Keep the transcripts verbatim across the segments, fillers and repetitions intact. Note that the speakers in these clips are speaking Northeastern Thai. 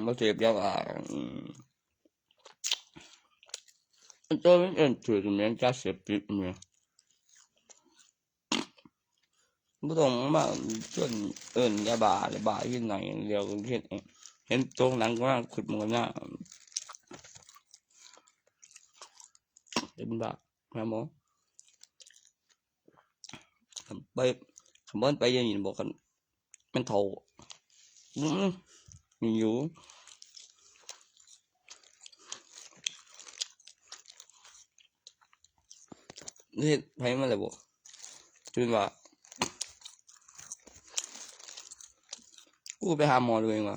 บ่เสพยาบ้า อืม มันตัวมันเอิ้นถือเหมือนยาเสพติดเนี่ย บ่ต้องมาชวนเอิ้นยาบ้า ยาบ้าอยู่ไหน เดี๋ยวก็เฮ็ดเอง เห็นโตหนังก็มาขุดมันก็น่า เป็นบ้า ครับผม ไป คำบ่อนไปอย่างนี้บอกกัน มันเฒ่า อืม อยู่ นี่ไผมาแล้วบ่ จนว่า กูไปหาหมอเลยว่ะ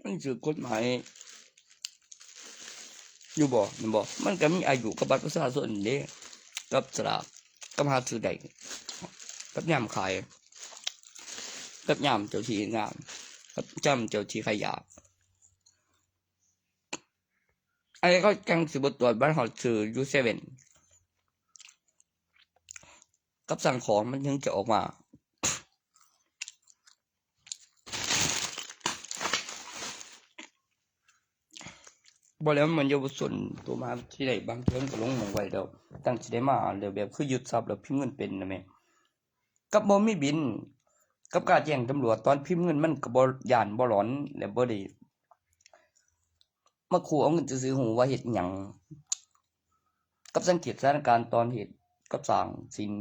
มันถือกฎหมาย อยู่บ่ แม่นบ่ มันก็มีอายุกับบัตรประชาชนเด้ กับสลาก กับหาซื้อได้ กับยามขาย กับยามเจ้าที่งาน กับยามเจ้าที่ขายยา ไอ้เขาจังสิบ่ตรวจบัตรฮอดซื้ออยู่เซเว่น กับสั่งของมันถึงจะออกมา บ่แล้วมันเยาวชนตัวมาที่ใดบางเทื่อมันก็หลงหลงไว้แล้ว ตั้งสิได้มาแล้วแบบคือยึดทรัพย์แล้วพิมพ์เงินเป็นนะแม่ กับบ่มีบิน กับกล้าแจ้งตำรวจตอนพิมพ์เงินมันก็บ่ย้านบ่หลอน และบ่ได้มาขู่เอาเงินซื่อๆ ฮู้ว่าเฮ็ดหยัง กับสังเกตสถานการณ์ตอนเฮ็ดกับสร้างสิน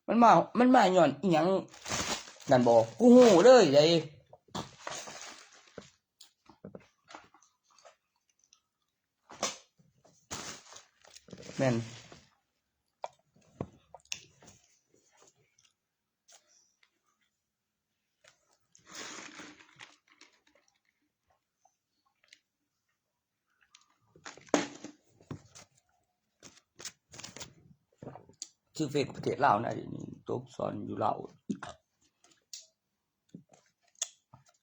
มันมา มันมาย้อนอิหยังนั่นบ่ กูฮู้เลยเด้ แม่น ชื่อเฟซประเทศลาวนะ เดี๋ยวนี้ตกสอนอยู่ลาว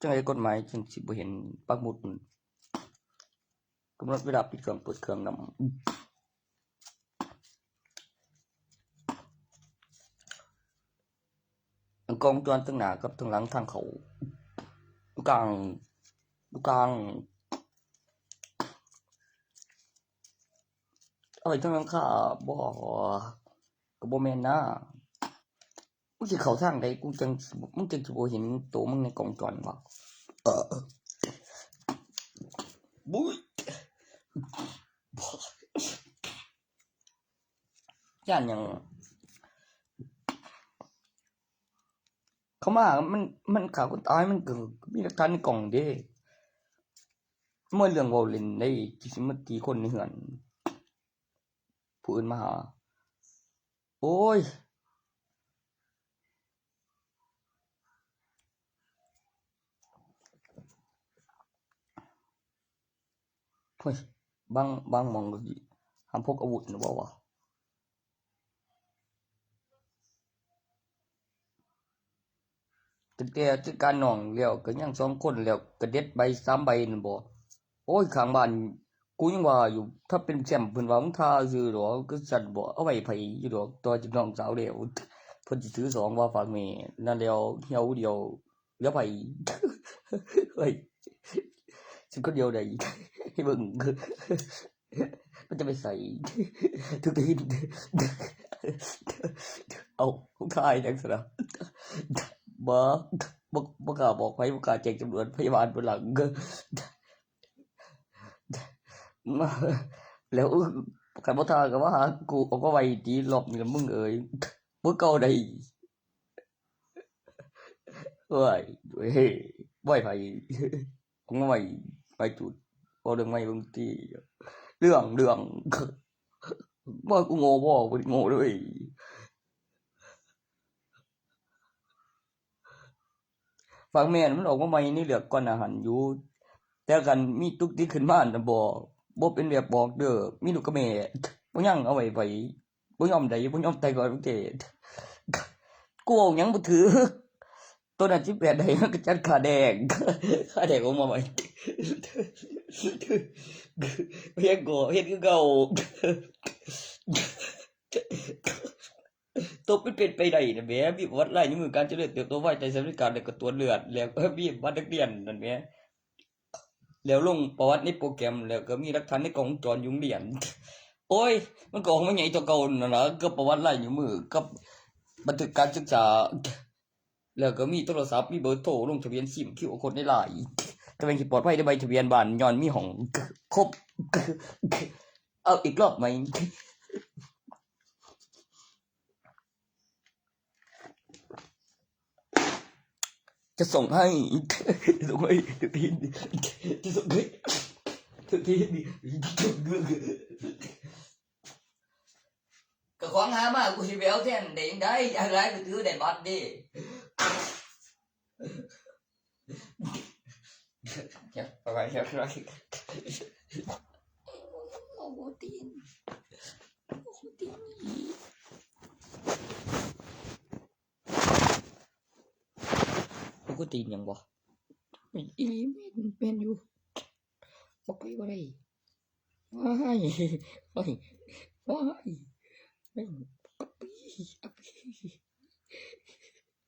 จังได๋กฎหมายจังสิบ่เห็นปักหมุด กำหนดเวลาปิดเครื่องเปิดเครื่องนำ กล้องวงจรตั้งหน้ากับตั้งหลังทางเข้า อยู่กลาง อยู่กลาง เอาไว้ทั้งหลังคาบ่ ก็บ่แม่นนะ มึงสิเข้าทางใด กูจัง มึงจังสิบ่เห็นโตมึงในกล้องวงจรวะ เออ บุ้ย ย้านหยัง เขามา มัน มันฆ่าคนตาย มันก็มีหลักฐานในกล้องเด้ มันเรื่องเว้าเล่นได้ สิมาตีคนในเฮือน ผู้อื่นมาหา โอ้ย เฮ้ย บาง บางหม่องก็สิห้ามพกอาวุธนะบ่วะ ตั้งแต่จัดการน้องแล้วก็ยังสองคน แล้วก็เด็ดใบสามใบนั่นบ่ โอ้ย ข้างบ้านกูยังว่าอยู่ ถ้าเป็นแชมป์เพิ่นว่ามึงท่าซื่อดอก คือสั่นบ่ เอาไว้ไผอยู่ดอก ต่อจากน้องสาวแล้ว เพิ่นสิถือสองว่าฝากแม่ นั่นแล้ว เหี่ยวเดียว เหลือไผ เฮ้ย สิคนเดียวได้ ให้เบิ่ง มันจะไปใส่ ทุกที เอา ผู้ชายจังซั่นนะ บ่ บ่ บ่กล้าบอกไผ บ่กล้าแจ้งตำรวจ พยาบาลบนหลัง มา แล้ว คันบ่ท่าก็มาหากู เอาก็ไว้ตีรอบนี้ละมึงเอ้ย บ่เก่าได้ โอ้ย เฮ้ย บ่ให้ไผ ของไม้ ไม้จุด เว้าเรื่องไม้เบิ่งติ เรื่อง เรื่อง ว่ากูโง่บ่ บ่ได้โง่เลย ฟังแม่น มันออกมาใหม่ในเรื่องก่อนหน้าหั้นอยู่ แต่คันมีตุกติกขึ้นมาน่ะบ่ บ่เป็นแบบบอกเด้อ มีลูกกับแม่ บ่ยังเอาไว้ไผ บ่ยอมใด บ่ยอมไต่ก่อนประเทศ กูเว้าหยังบ่ถืก ตัวนั้นสิบแปดได้ มันก็จัดค่าแดง ค่าแดงออกมาใหม่ เฮ็ดก็เฮ็ดคือเก่า ตัวมันเป็นไปได้นะแหม มีประวัติลายนิ้วมือการเจริญเติบโตไว ไตสำเร็จการแล้วก็ตรวจเลือด แล้วก็มีบัตรนักเรียนนั่นแหม แล้วลงประวัติในโปรแกรม แล้วก็มีหลักฐานในกล้องวงจรอยู่โรงเรียน โอ้ย มันก็ออกมาใหญ่ตัวเก่านั่นล่ะ ก็ประวัติลายนิ้วมือ กับบันทึกการศึกษา แล้วก็มีโทรศัพท์ มีเบอร์โทร ลงทะเบียนซิม คิวอาร์โค้ดในไลน์ แต่แม่งสิปลอดภัยได้ใบทะเบียนบ้าน ย้อนมีห้องครบ เอาอีกรอบไหม จะส่งให้ ส่งให้ จะส่งให้ ก็ของหามา กูสิไปเอาแทนได้จั่งใด อยากได้กูถือได้บัตรเด้ เดี๋ยว ไปไว้ เดี๋ยว ไปไว้ โอ้โห ตีน โอ้โห ตีน กูก็ตีนหยังวะ อีหลีแม่น แม่นอยู่ บ่ไปบ่ได้ ว้าย ว้าย ว้าย แม่ง อับปี อับปี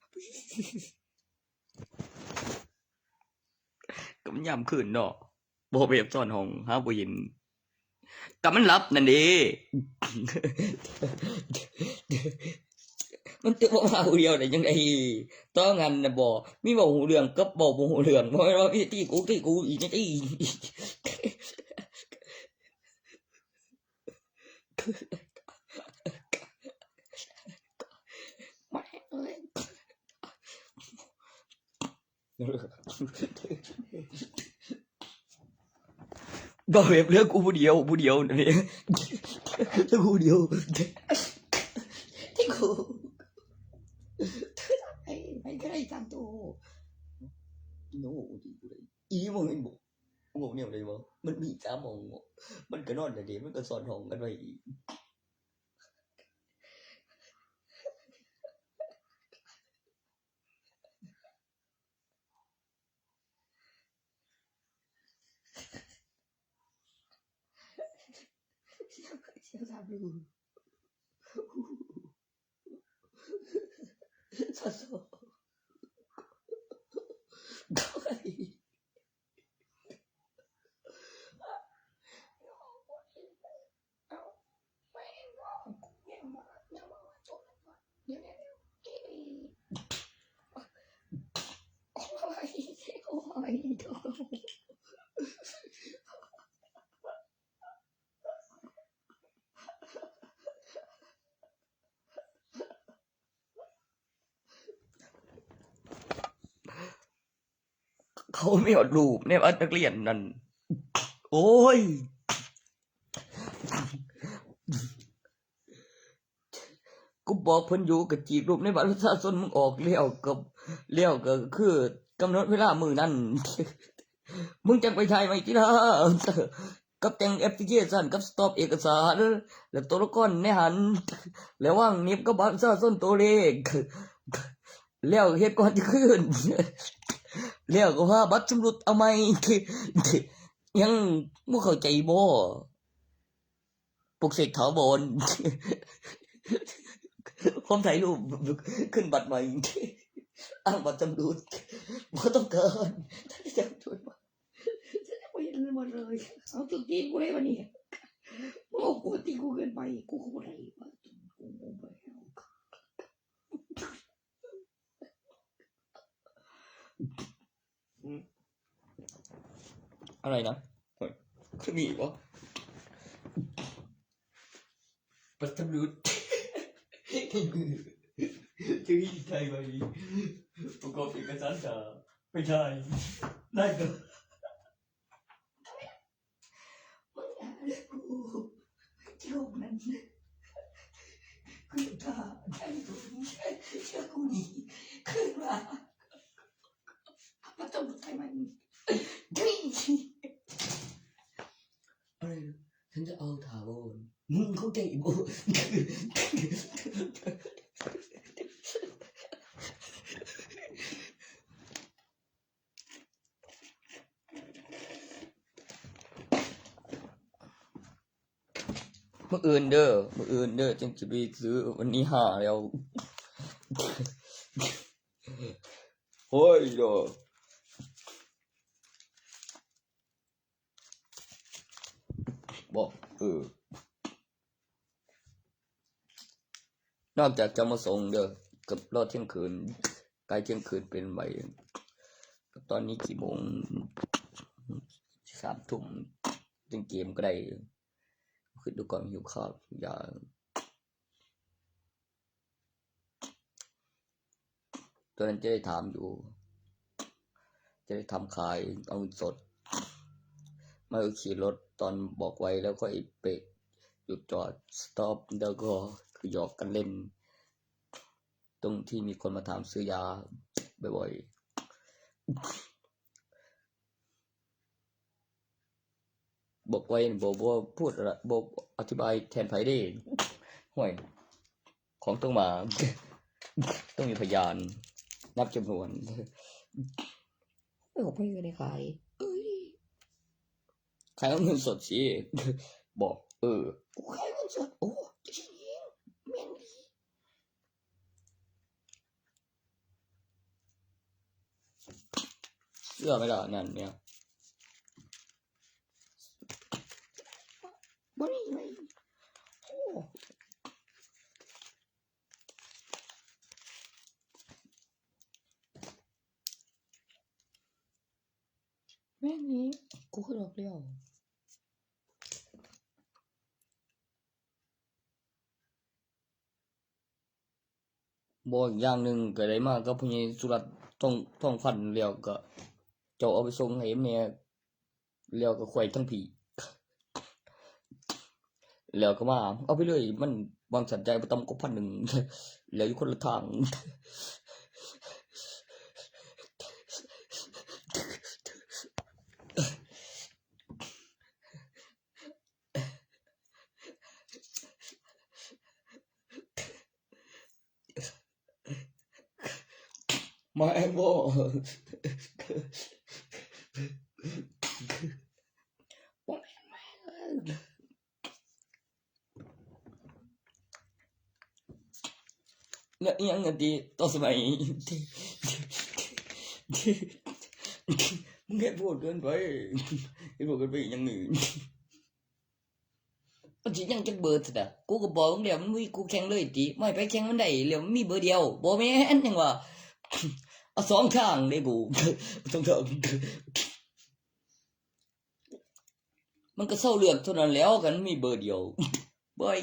อับปี ก็มันยามคืนเนาะ บ่ไปซ่อนห้อง หาบ่เห็น ก็มันหลับนั่นเด้ มันตื่นมาผู้เดียวได้จั่งใด ตอนนั้นน่ะบ่ มีเว้าฮู้เรื่องกับเว้าบ่ฮู้เรื่อง บ่แม่นว่ามีตีกู ตีกูอีกจั่งใด บ่แบบเหลือกูผู้เดียว ผู้เดียวนี่ เหลือกูผู้เดียว ที่กู ไอ้ ไอ้ก็ได้ตามตัว โน้ดีกูเลย อีหม่องนี่บ่ หม่องแนวใดวะ มันมีสามหม่องบ่ มันก็นอนได้เด้ มันก็ซ่อนห้องกันไว้อีก เสียง เสียงสามรู สอสอ เขามีฮอดรูปในบัตรนักเรียนนั่น โอ้ย กูบอกเพิ่นอยู่ ก็จีบรูปในบัตรประชาชนมึงออกแล้ว ก็ แล้วก็คือกำหนดเวลามื้อนั้น มึงจั่งไปถ่ายไว้ติล่ะ กับแต่งแอปพลิเคชัน กับสต็อปเอกสาร แล้วตัวละครในหั้น แล้ววางเน็บกับบัตรประชาชนตัวเลข แล้วเฮ็ดก่อนจะคืน แล้วก็พาบัตรชำรุดเอาใหม่ ยังบ่เข้าใจบ่ ปลุกเสกถาวร พร้อมถ่ายรูป ขึ้นบัตรใหม่ อ้างบัตรชำรุด บ่ต้องการ ท่านจะจำนวนมา บ่เห็นหมดเลย เอาตุ๊กจีนกูเลยวันนี้ โอ้ กูตีกูเกินไป กูก็บ่ได้ กูบ่ได้ อืม อะไรนะ เฮ้ย คือมีอีกวะ บัตรชำรุด จะมีไทยไหม ประกอบเอกสารสา ไม่ได้ ได้ก็ มึงอย่าเรียกกู เจ้ามัน กูจะฆ่าได้กู เชื่อกูนี่ คืนมา มันต้องใช้มัน เฮ้ย อะไรนะ ฉันจะเอาถาวร มึงเข้าใจบ่ เ มื้ออื่นเด้อ มื้ออื่นเด้อ จั่งสิไปซื้อ วันนี้ห้าแล้ว โอ้ยเด้อ บอก เออ นอกจากจะมาส่งเด้อ กับรอเที่ยงคืน ใกล้เที่ยงคืนเป็นไหว ตอนนี้กี่โมง สามทุ่ม เล่นเกมก็ได้ คิดดูก่อน หิวข้าว หิวยา ตอนนั้นจะได้ถามอยู่ จะได้ถามขาย เอาเงินสด ไม่ก็ขี่รถ ตอนบอกไว้แล้วค่อยไปหยุดจอด สต็อป แล้วก็คือหยอกกันเล่น ตรงที่มีคนมาถามซื้อยาบ่อยๆ บอกไว้ บอกว่าพูดอะไร บอกอธิบายแทนไผเด้ ห่วย ของต้องมา ต้องมีพยาน นับจำนวน เออ ผมไม่ได้ขาย เอ้ย ขายเอาเงินสดสิ บอก เออ กูขายเงินสด โอ้ จะใช่ยิง แม่นดี เชื่อไหมล่ะ นั่นเนี่ย บ่มีเลย โอ้ แม่นนี้ กูคือดอกเดียว บอกอีกอย่างหนึ่งก็ได้มากับพ่อใหญ่สุรัตน์ ทอง ทองพันธุ์ แล้วก็ เจ้าเอาไปส่งให้แม่ แล้วก็ข่อยทั้งพี่ แล้วก็มา เอาไปเลย มันบางสันใจายบ่ต่ำกว่าพันหนึ่ง แล้วอยู่คนละทาง มาแอมโบ เนี่ยอิหยังกันดีต่อสมัย มึงแค่พูดเกินไป ไอ้พูดเกินไปอีกอย่างหนึ่ง มันสิยังจักเบอร์ซะนะ กูก็บอกมึงแล้ว มันมีกูแข่งเลยติ ไม่ไปแข่งมันได้แล้ว มันมีเบอร์เดียว บ่แม่นหยังวะ เอาสองทางเลยกู เอาสองทาง มันก็เซาเลือกเท่านั้นแหล้ว คันมีเบอร์เดียว บ่อย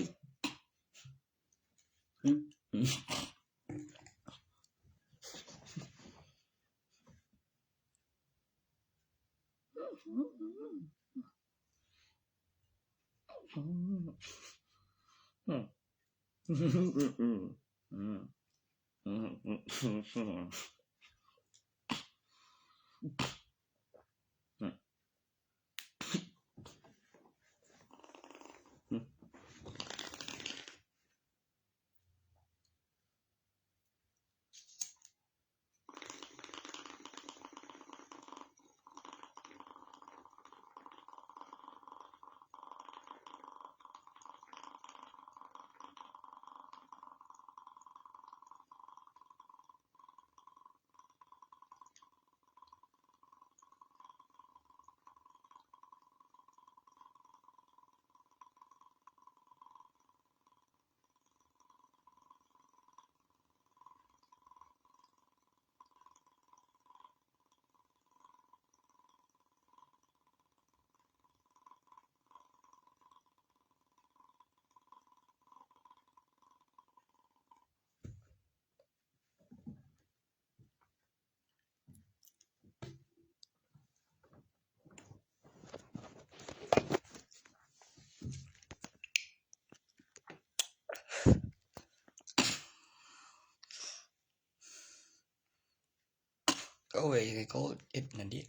ก็เว้ยเขาเอ็ดนั่นดิ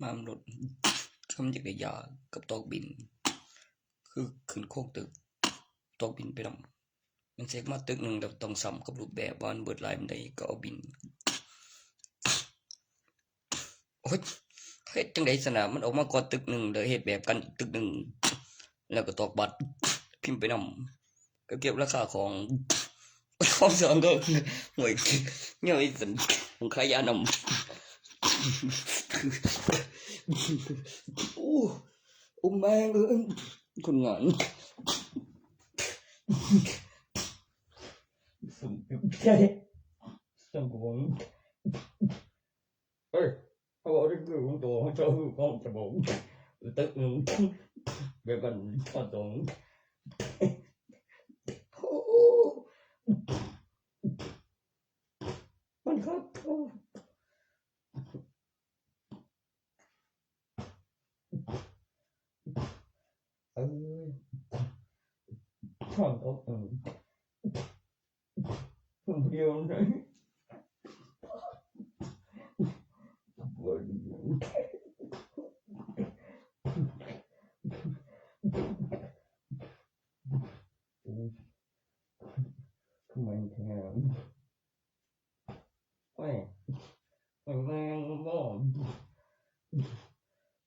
มามรถ คำจักรยานกับตอกบิน คือขึ้นโค้งตึก ตอกบินไปนำ มันเสกมาตึกหนึ่งแล้วต้องซ้ำกับรูปแบบว่ามันเบิดลายมันได้ก็เอาบิน โอ๊ย เฮ็ดจังได๋สนะ มันออกมาก่อนตึกหนึ่งแล้วเฮ็ดแบบกันอีกตึกหนึ่ง แล้วก็ตอกบัตร พิมพ์ไปนำ ก็เก็บราคาของ ของสองก็ห่วย เนี่ยไอ้สัน ของขายยานำ โอ้ โอ้แม่งเอ้ย คนงาน ใช่ สมอง เอ้ย เขาบอกว่าคือของตัวของเจ้าคือของสมอง ตึกหนึ่ง เดียวกัน ข้อสอง โอ้ มันครับ เออ ข้อสอง เออ คนเดียวนะ ทำไมแทน แม่ง แม่ง แม่ง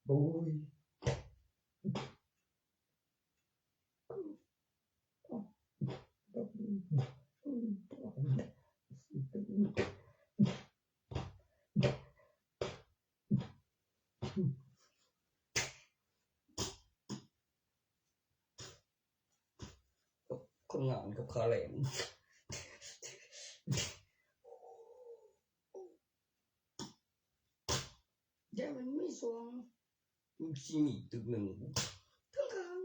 โอ้ย คนงานกับค่าแรง เดี๋ยวมันมีสอง มันสิมีตึกหนึ่ง ทั้งกลาง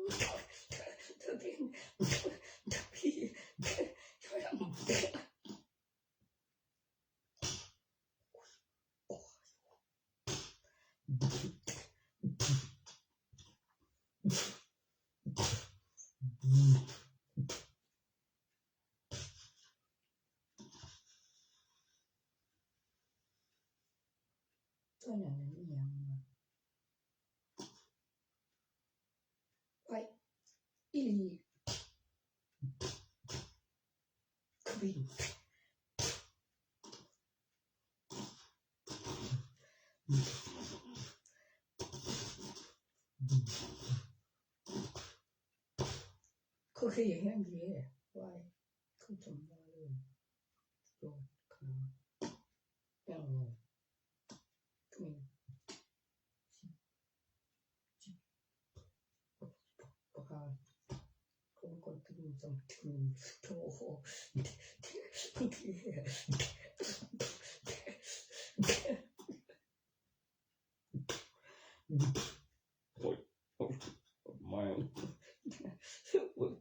ทั้งที่ ทั้งที่ ตัวนั้นอีหยังวะ ไว้ อีหลี คือเป็น คือคืออย่างนั้นเลย ไว้ คือจำได้เลย โดนคา แป้งเลย คือ ปากกา ผมก็ถึงสองถึง โอ้โห โอ้ย โอ้ย แม่ง โอ้ย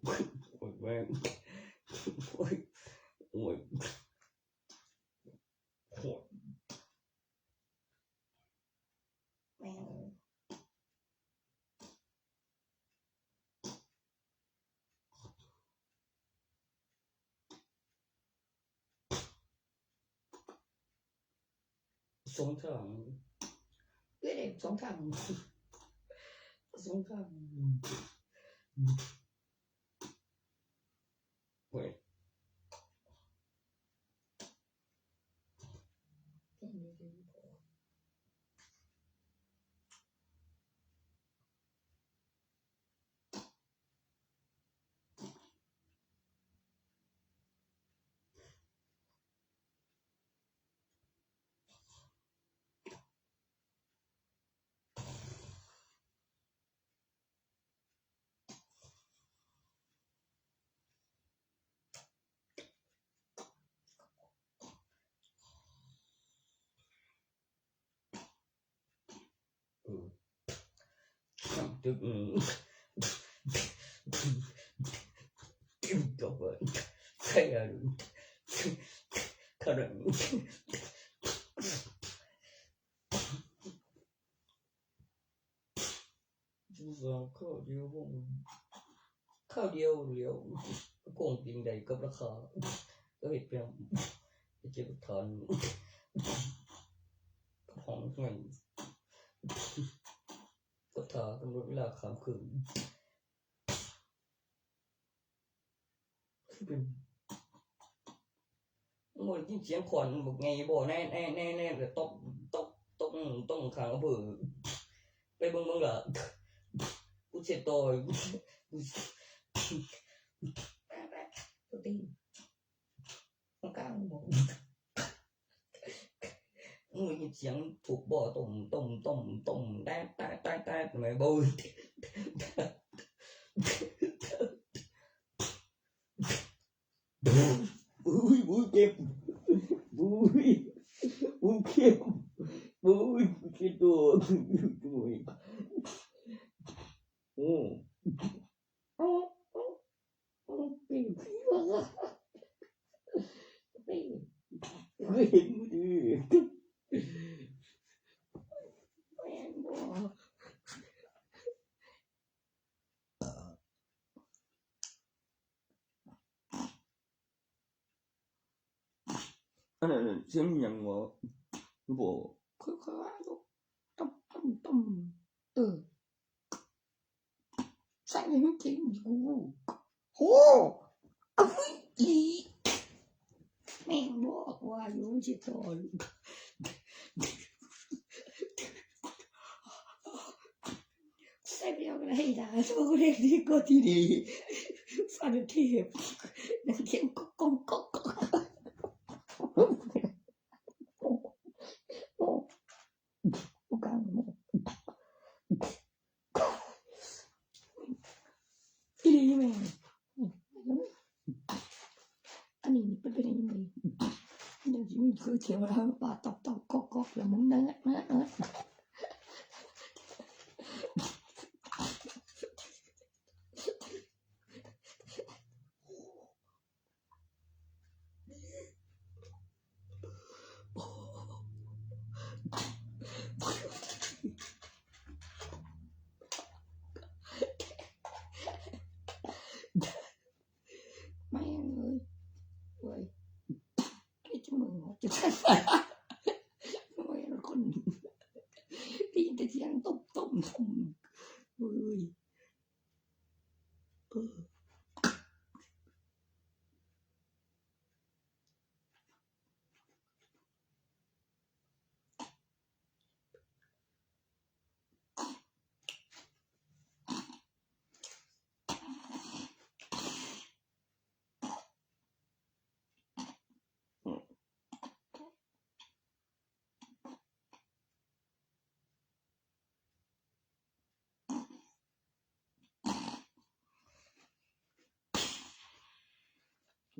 โอ้ย แม่ง โอ้ย โอ้ย โอ้ย แม่ง สองทาง เอ้ย สองทาง สองทาง เว้ย ตึก อืม ตึก กับ ใครอ่ะ ขนาด สองข้าวเดียวพวกมึง ข้าวเดียวเดียว คงกินได้กับราคา ก็เห็นเพียง เจ็บทาน ของเงิน ก็ถากำหนดเวลาข้ามคืน คือเป็น โอ้ย ยินเสียงขวัญบักไงบ่ แน่ แน่ แน่ แน่ ตก ตก ตก ตกข้างอำเภอ ไปเบิ่ง เบิ่งละ กู กูเสียตัวกูตีกูกลางหมดมึงยินเสียงถูกบ่อต้มต้มต้มต้มแต๊ะแต๊ะแต๊ะแต๊ะทำไมบ่ อุ้ยอุ้ยเจ็บอุ้ยอุ้ยเจ็บอุ้ยเจ็บตัวอุ้ยโอ้โอ้โอ้โอ้เป็นพี่วะเป็นเห็นมือแม่งบอก อันนั้นเสียงหยังวะบ่ค่อยๆว่าอยู่ต้มต้มต้มเออใส่ให้มันกินอยู่โหเอาไว้อีกแม่งบอกว่าอยู่สิต่อ ใส่ไปเอาอะไรนะตัวเล็กนี่ก็ที่ดีฟันเทพนั่งเสียงก๊อกก๊อกก๊อกก๊อกโอ้กลางอีหลีแม่งอันนี้มันเป็นยังไงยังคือเสียงอะไรปลาตอกตอกก๊อกก๊อกแล้วมึงเนื้อเนื้อเนื้อ แม่งเอ้ยเว้ยไอ้เจ้ามึงออกจากแม่งคนได้ยินแต่เสียงตุ้มตุ้มตุ้มเอ้ยเออ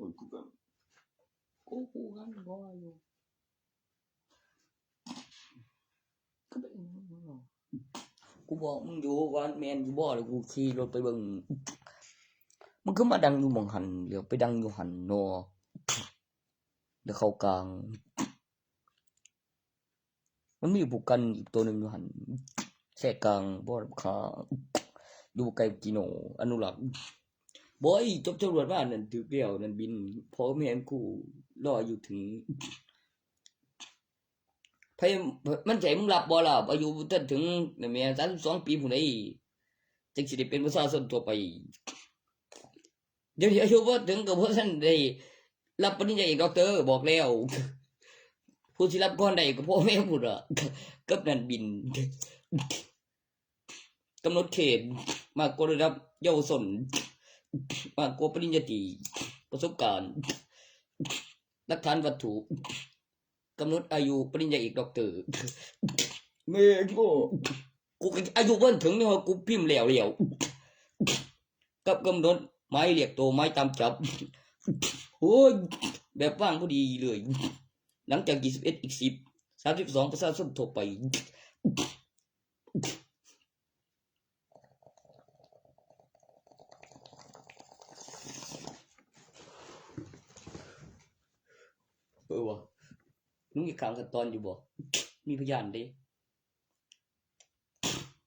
โอ้ยกูก็กูกูกันบ่อยู่ก็เป็นอย่างนั้นเนาะกูบอกมึงอยู่ว่าแม่นอยู่บ่เลยกูขี่รถไปเบิ่งมึงก็มาดังอยู่หม่องหันเดี๋ยวไปดังอยู่หันเนาะเดี๋ยวเข้ากลาง มันมีผู้กันอีกตัวหนึ่งอยู่หั่นแทรกกลางบ่รับค่าอยู่บ่ไกลกิโนอนุรักษ์บ่อีจบตำรวจมานั่นถืกแล้วนั่นบินพ่อแม่กูรออยู่ถึงไผมันสิให้มึงรับบ่ล่ะอายุบ่ทันถึงนั่นแหมสามสิบสองปีพุ้นใดจั่งสิได้เป็นประชาชนทั่วไป เดี๋ยวนี้อายุบ่ถึงก็บ่ทันได้รับปริญญาเอกด็อกเตอร์บอกแล้วผู้สิรับก่อนได้ก็พ่อแม่พุ้นล่ะกับนั่นบินกำหนดเขตมากกว่าระดับเยาวชนมากกว่าปริญญาตรีประสบการณ์หลักฐานวัตถุกำหนดอายุปริญญาเอกด็อกเตอร์แม่งโอ้กูก็อายุบ่ทันถึงนี่ว่ากูพิมพ์แล้วแล้ว กับกำหนดหมายเรียกตัวหมายตามจับ โอ้ย แบบว่างพอดีเลย หลังจากยี่สิบเอ็ดอีกสิบ สามสิบสองประชาชนทั่วไป เออวะมึงมีข้างขั้นตอนอยู่บ่ มีพยานเด้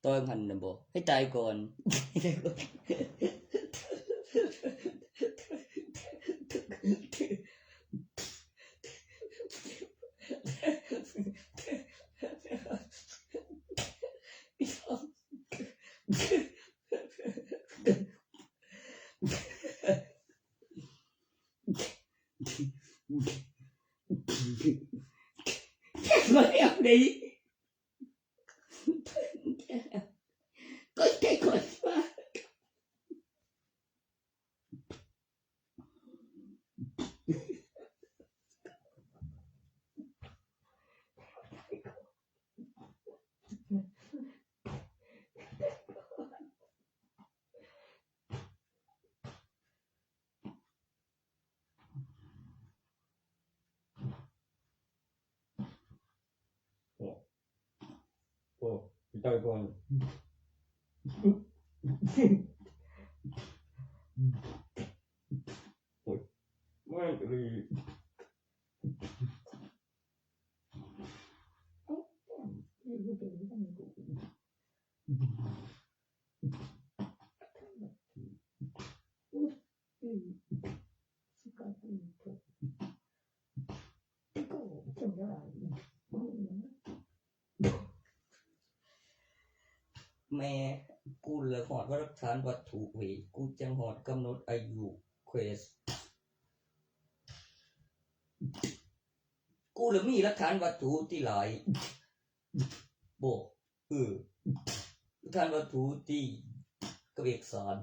ต่อยมันน่ะบ่ ให้ตายก่อน มาแล้วนี่ ก็ใจก่อนว่า ต่อยก่อน โอ้ย แม่งเลย แม่ กูเลยฮอดว่าหลักฐานวัตถุเว้ย กูจังฮอดกำหนดอายุเควส กูเลยมีหลักฐานวัตถุที่หลาย บอก เออ หลักฐานวัตถุที่กับเอกสาร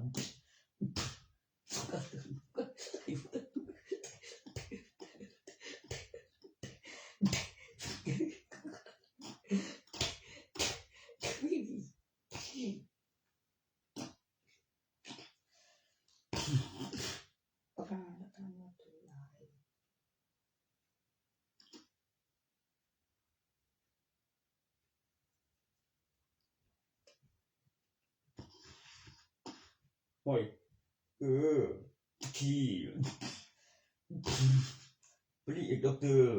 ประกาศหลักฐานวัตถุหลาย โอ้ย เออ ที่ ปรีเอกด็อกเตอร์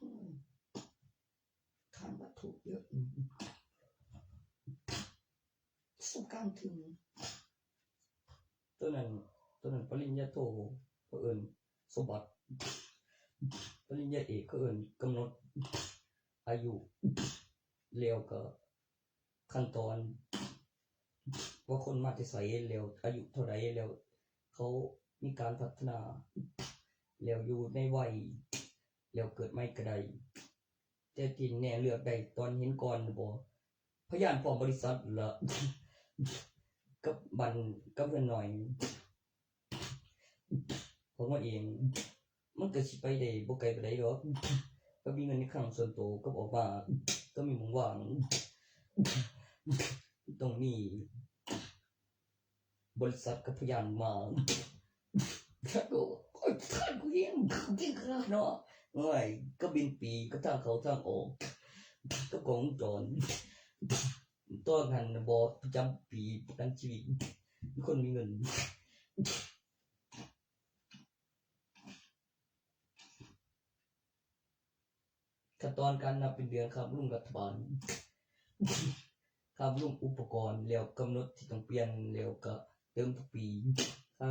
อืม ฐานวัตถุเยอะ อืม ประสบการณ์ถึง ตัวนั้น ตัวนั้นปริญญาโท เขาเอิ้นสมบัติ ปริญญาเอก เขาเอิ้นกำหนดอายุ แล้วก็ขั้นตอน ว่าคนมาแต่ไส แล้วอายุเท่าใด แล้วเขามีการพัฒนา แล้วอยู่ในวัย แล้วเกิดใหม่ก็ได้ แต่ที่แน่เลือกได้ตอนเห็นก่อนบ่ พยานพร้อมบริษัทละ กับบ้าน กับเฮือนน้อย ของมันเอง มันก็สิไปได้บ่ไกลปานใดดอก ก็มีเงินในคลังส่วนตัว ก็ออกมา ก็มีหม่องว่าง ต้องมี บริษัทกับพยานมา ท่านก็ โอ๊ย ท่านก็ยัง เก่งขนาดเนาะ โอ้ย ก็บินปี ก็ทางเข้าทางออก ก็กล้องวงจร ตอนนั้นน่ะบอสประจำปีประกันชีวิต มีคนมีเงิน ขั้นตอนการนับเป็นเดือน ค่าบำรุงรัฐบาล ค่าบำรุงอุปกรณ์ แล้วกำหนดที่ต้องเปลี่ยน แล้วก็เติมทุกปี ค่า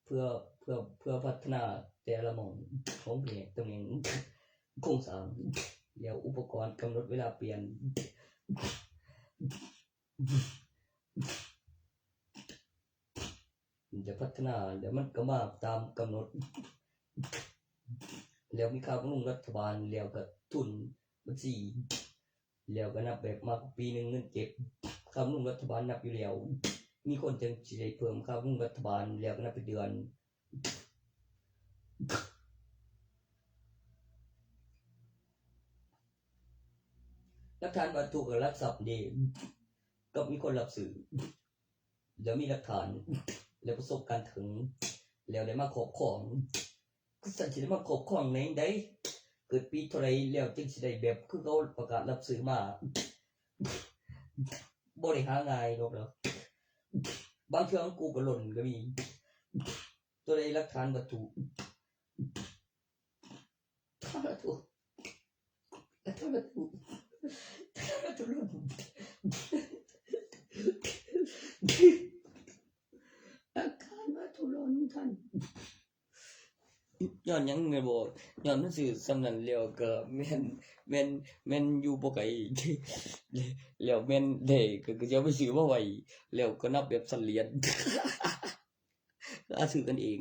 เพื่อ เพื่อ เพื่อพัฒนาแต่ละหม่องของแผนกตำแหน่งโครงสร้าง แล้วอุปกรณ์กำหนดเวลาเปลี่ยน จะพัฒนา แล้วมันก็มาตามกำหนด แล้วมีค่าบำรุงรัฐบาล แล้วก็ทุนบัญชี แล้วก็นับแบบมาปีหนึ่งเงินเก็บ ค่าบำรุงรัฐบาลนับอยู่แล้ว มีคนจังสิได้เพิ่มค่าบำรุงรัฐบาล แล้วก็นับเป็นเดือน หลักฐานวัตถุกับหลักทรัพย์เด้ ก็มีคนรับซื้อ แล้วมีหลักฐาน แล้วประสบการณ์ถึง แล้วได้มาครอบครอง ก็สันสิได้มาครอบครองในใด เกิดปีเท่าใดแล้วจึงสิได้แบบคือเขาประกาศรับซื้อมา บ่ได้หาง่ายดอกเนาะ บางเทื่อของกูก็หล่นก็มี ตัวใดหลักฐานวัตถุ หลักฐานวัตถุ หลักฐานวัตถุ หลักฐานวัตถุหล่น หลักฐานวัตถุหล่นท่าน ย้อนหยังแม่นบ่ ย้อนมันซื้อส่ำนั้นแล้วก็แม่น แม่น แม่นอยู่บ่ไกล แล้วแม่นได้ก็ ก็สิเอาไปซื้อมาไว้ แล้วก็นับแบบเสลียด หาซื้อกันเอง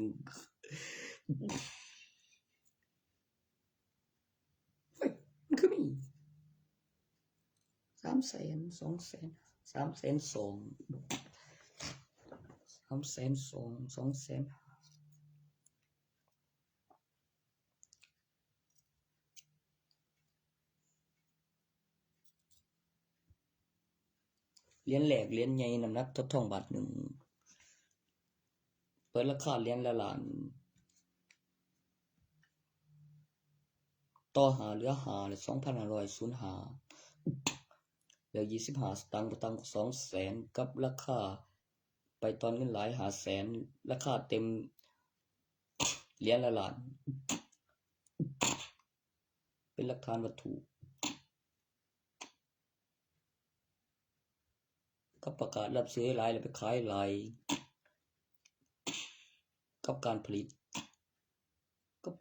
เฮ้ย มันคือมี สามแสน สองแสน สามแสนสอง สามแสนสอง สองแสนห้า เหรียญแรก เหรียญใหญ่ น้ำหนักเท่าทองบาทหนึ่ง เปิดราคาเหรียญละล้าน ต่อห้าเหลือห้าและสองพันห้าร้อยศูนย์ห้า เหลือยี่สิบห้าสตางค์ บ่ต่ำกว่าสองแสน กับราคาไปตอนเงินหลายห้าแสน ราคาเต็มเหรียญละล้าน เป็นหลักฐานวัตถุ กับประกาศรับซื้อหลายแล้วไปขายหลาย กับการผลิต กับ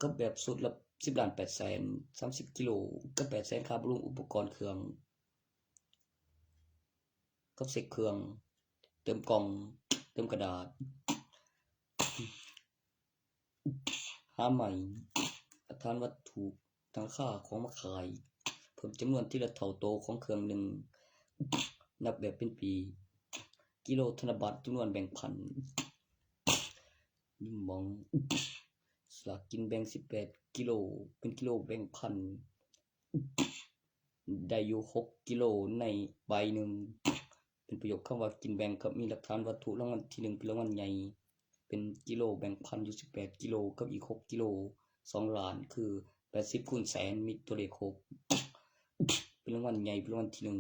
กับแบบชุดละสิบล้านแปดแสน สามสิบกิโล กับแปดแสนค่าบำรุงอุปกรณ์เครื่อง กับเช็คเครื่อง เติมกล่อง เติมกระดาษ หาใหม่ หลักฐานวัตถุ ตั้งค่าของมาขาย เพิ่มจำนวนทีละเท่าโตของเครื่องหนึ่ง นับแบบเป็นปี กิโลธนบัตรจำนวนแบ่งพัน ยิมมอง สลากกินแบ่งสิบแปดกิโล เป็นกิโลแบ่งพัน ได้อยู่หกกิโลในใบหนึ่ง เป็นประโยคคำว่ากินแบ่งกับมีหลักฐานวัตถุรางวัลที่หนึ่งเป็นรางวัลใหญ่ เป็นกิโลแบ่งพันอยู่สิบแปดกิโล กับอีกหกกิโล สองล้าน คือแปดสิบคูณแสน มีตัวเลขหก เป็นรางวัลใหญ่ เป็นรางวัลที่หนึ่ง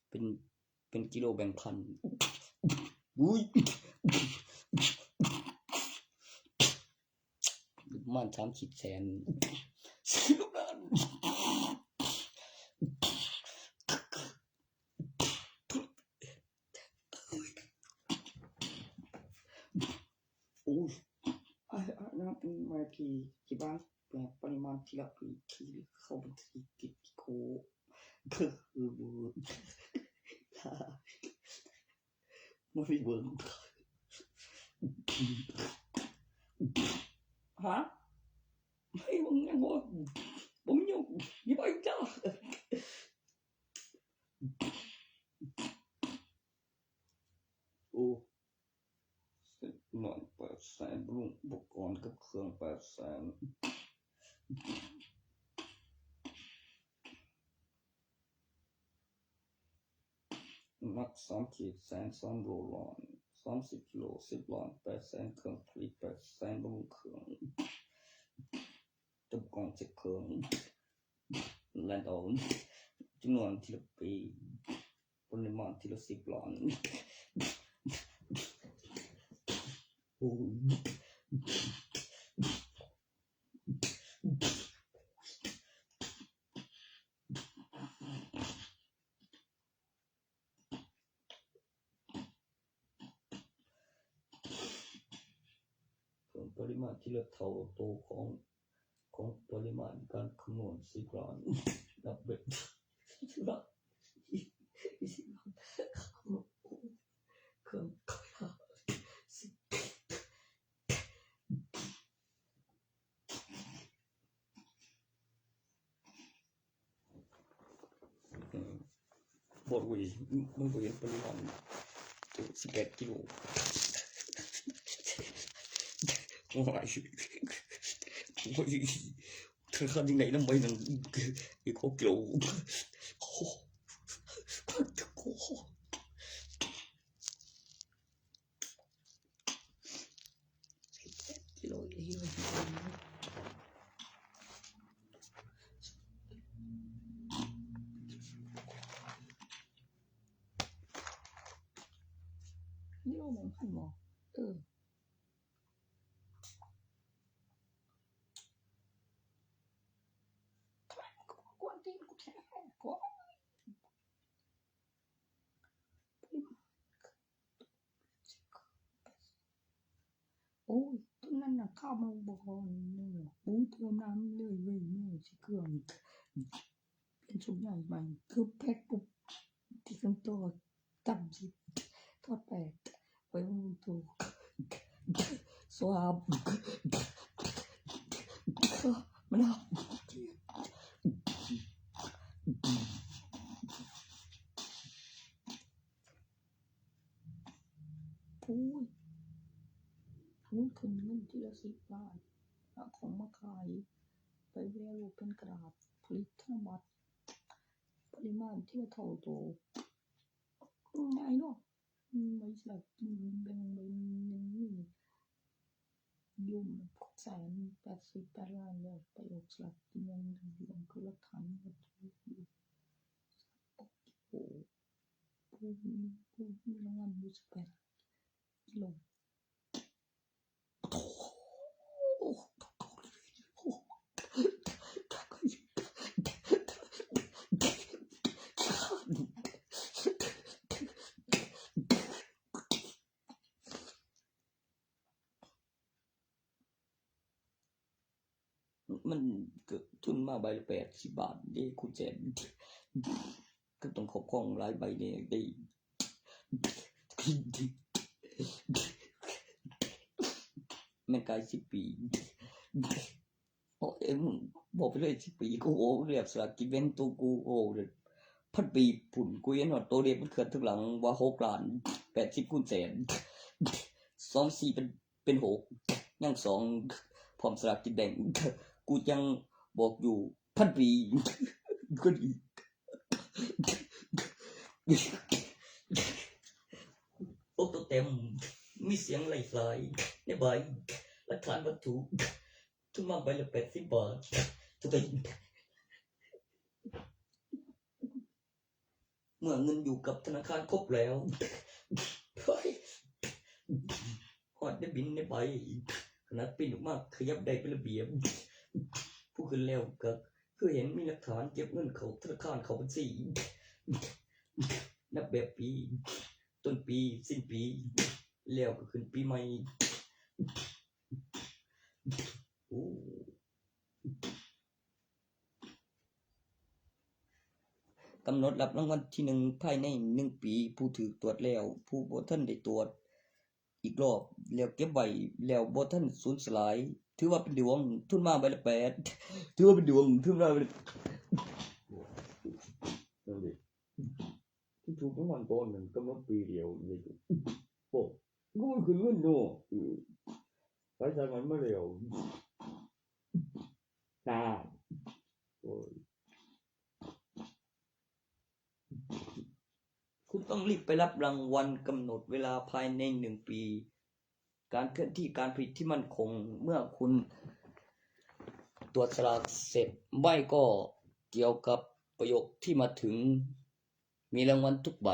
เป็น เป็นกิโลแบ่งพัน อุ้ย ประมาณสามขีดแสน สิบล้าน โอ้ย อ่ะ อ่ะ นับเป็นมากี่ กี่บาท แบบปริมาณที่เราผลิตที่เข้าบัญชีกี่กิโล ก็คือ มันมีเวิร์ก ฮะ ไม่ มึงยังบ่ มึงยัง ยี่ไปจ้า โอ้ สิบล้านแปดแสน บำรุงอุปกรณ์กับเครื่องแปดแสน หนักสามขีดแสน สามโลล้าน สามสิบกิโล สิบล้านแปดแสน เครื่องผลิตแปดแสน บำรุงเครื่อง เติมกล่องเช็คเครื่อง และเอาจำนวนทีละปี ปริมาณทีละสิบล้าน โอ้ย เพิ่มปริมาณทีละเท่าโตของ ของปริมาณการคำนวณสิบล้าน นับแบบ สิบล้าน สิบล้าน เครื่องขยาย อืม บอกเว้ย มึงบ่เห็นปริมาณ สิบแปดกิโล โอ้ย โอ้ย ถึงขั้นยังไงนะ ใบหนึ่ง อีกหกกิโล โอ้โห โอ้โห กิโล กิโล กิโลแบ่งพันบ่ เออ กวนตีนกูแท้ โอ้ย โอ้ย ตอนนั้นน่ะ ข้าวมันบ่พอเนื้อ ปูเติมน้ำเลยเว้ย แม่สิเครื่อง เปลี่ยนชุดใหญ่ใหม่ คือแพ็คปุ๊บ ที่เครื่องตัว ตำสิ ทอดแปด ไปวางตัว สวาบ มันเอา พูด พูดถึงเงินทีละสิบล้าน เอาของมาขาย ไปแปรรูปเป็นกระดาษ ผลิตธนบัตร ปริมาณทีละเท่าโต ง่ายเนาะ อืม ใบสลากกินแบ่งใบหนึ่งนี่ โยม แสนแปดสิบแปดล้านเลย ประโยคสลากกินแบ่งรัฐบาลคือหลักฐานว่าถูกอยู่ โอ้โห ผู้มีผู้มีรางวัลอยู่สิบแปดกิโล มันก็ทุนมาใบละแปดสิบบาทเด้ คุณแสน ก็ต้องครอบครองหลายใบเนี่ยได้ แม่นกายสิบปี โอ้ย มึงบอกไปเลยสิบปี กูโอ้เรียกสลากกินแบ่งตัวกู โอ้เลย พันปีผุ่น กูยังนอนโตเด็กมันเคลื่อนถึงหลังว่าหกล้านแปดสิบคูณแสน สองสี่เป็น เป็นหก ยังสอง พร้อมสลากกินแบ่ง กูยังบอกอยู่ พันปี ก็ดี โอ้ตัวเต็ม มีเสียงไหลๆในใบ หลักฐานวัตถุ ทุนมาใบละแปดสิบบาท ทุกใบ เมื่อเงินอยู่กับธนาคารครบแล้ว เฮ้ย ฮอดได้บินได้ไป ขนาดปิ้นออกมาขยับได้เป็นระเบียบ ผู้ขึ้นแล้วก็คือเห็นมีหลักฐานเก็บเงินเข้าธนาคารเข้าบัญชี นับแบบปี ต้นปี สิ้นปี แล้วก็ขึ้นปีใหม่ โอ้ กำหนดรับรางวัลที่หนึ่งภายในหนึ่งปี ผู้ถือตรวจแล้ว ผู้บ่ทันได้ตรวจอีกรอบ แล้วเก็บไว้ แล้วบ่ทันสูญสลาย ถือว่าเป็นดวง ทุนมาใบละแปด ถือว่าเป็นดวง ทุนมาใบละ นั่นดิ ที่ถูกรางวัลก่อนนั้นกำหนดปีเดียวเลย โอ้ กูมันขึ้นเงินเนาะ เออ ไปสายมันมาแล้ว น่า โอ้ย คุณต้องรีบไปรับรางวัล กำหนดเวลาภายในหนึ่งปี การเคลื่อนที่การผลิตที่มั่นคง เมื่อคุณตรวจสลากเสร็จ ไม่ก็เกี่ยวกับประโยคที่มาถึง มีรางวัลทุกใบ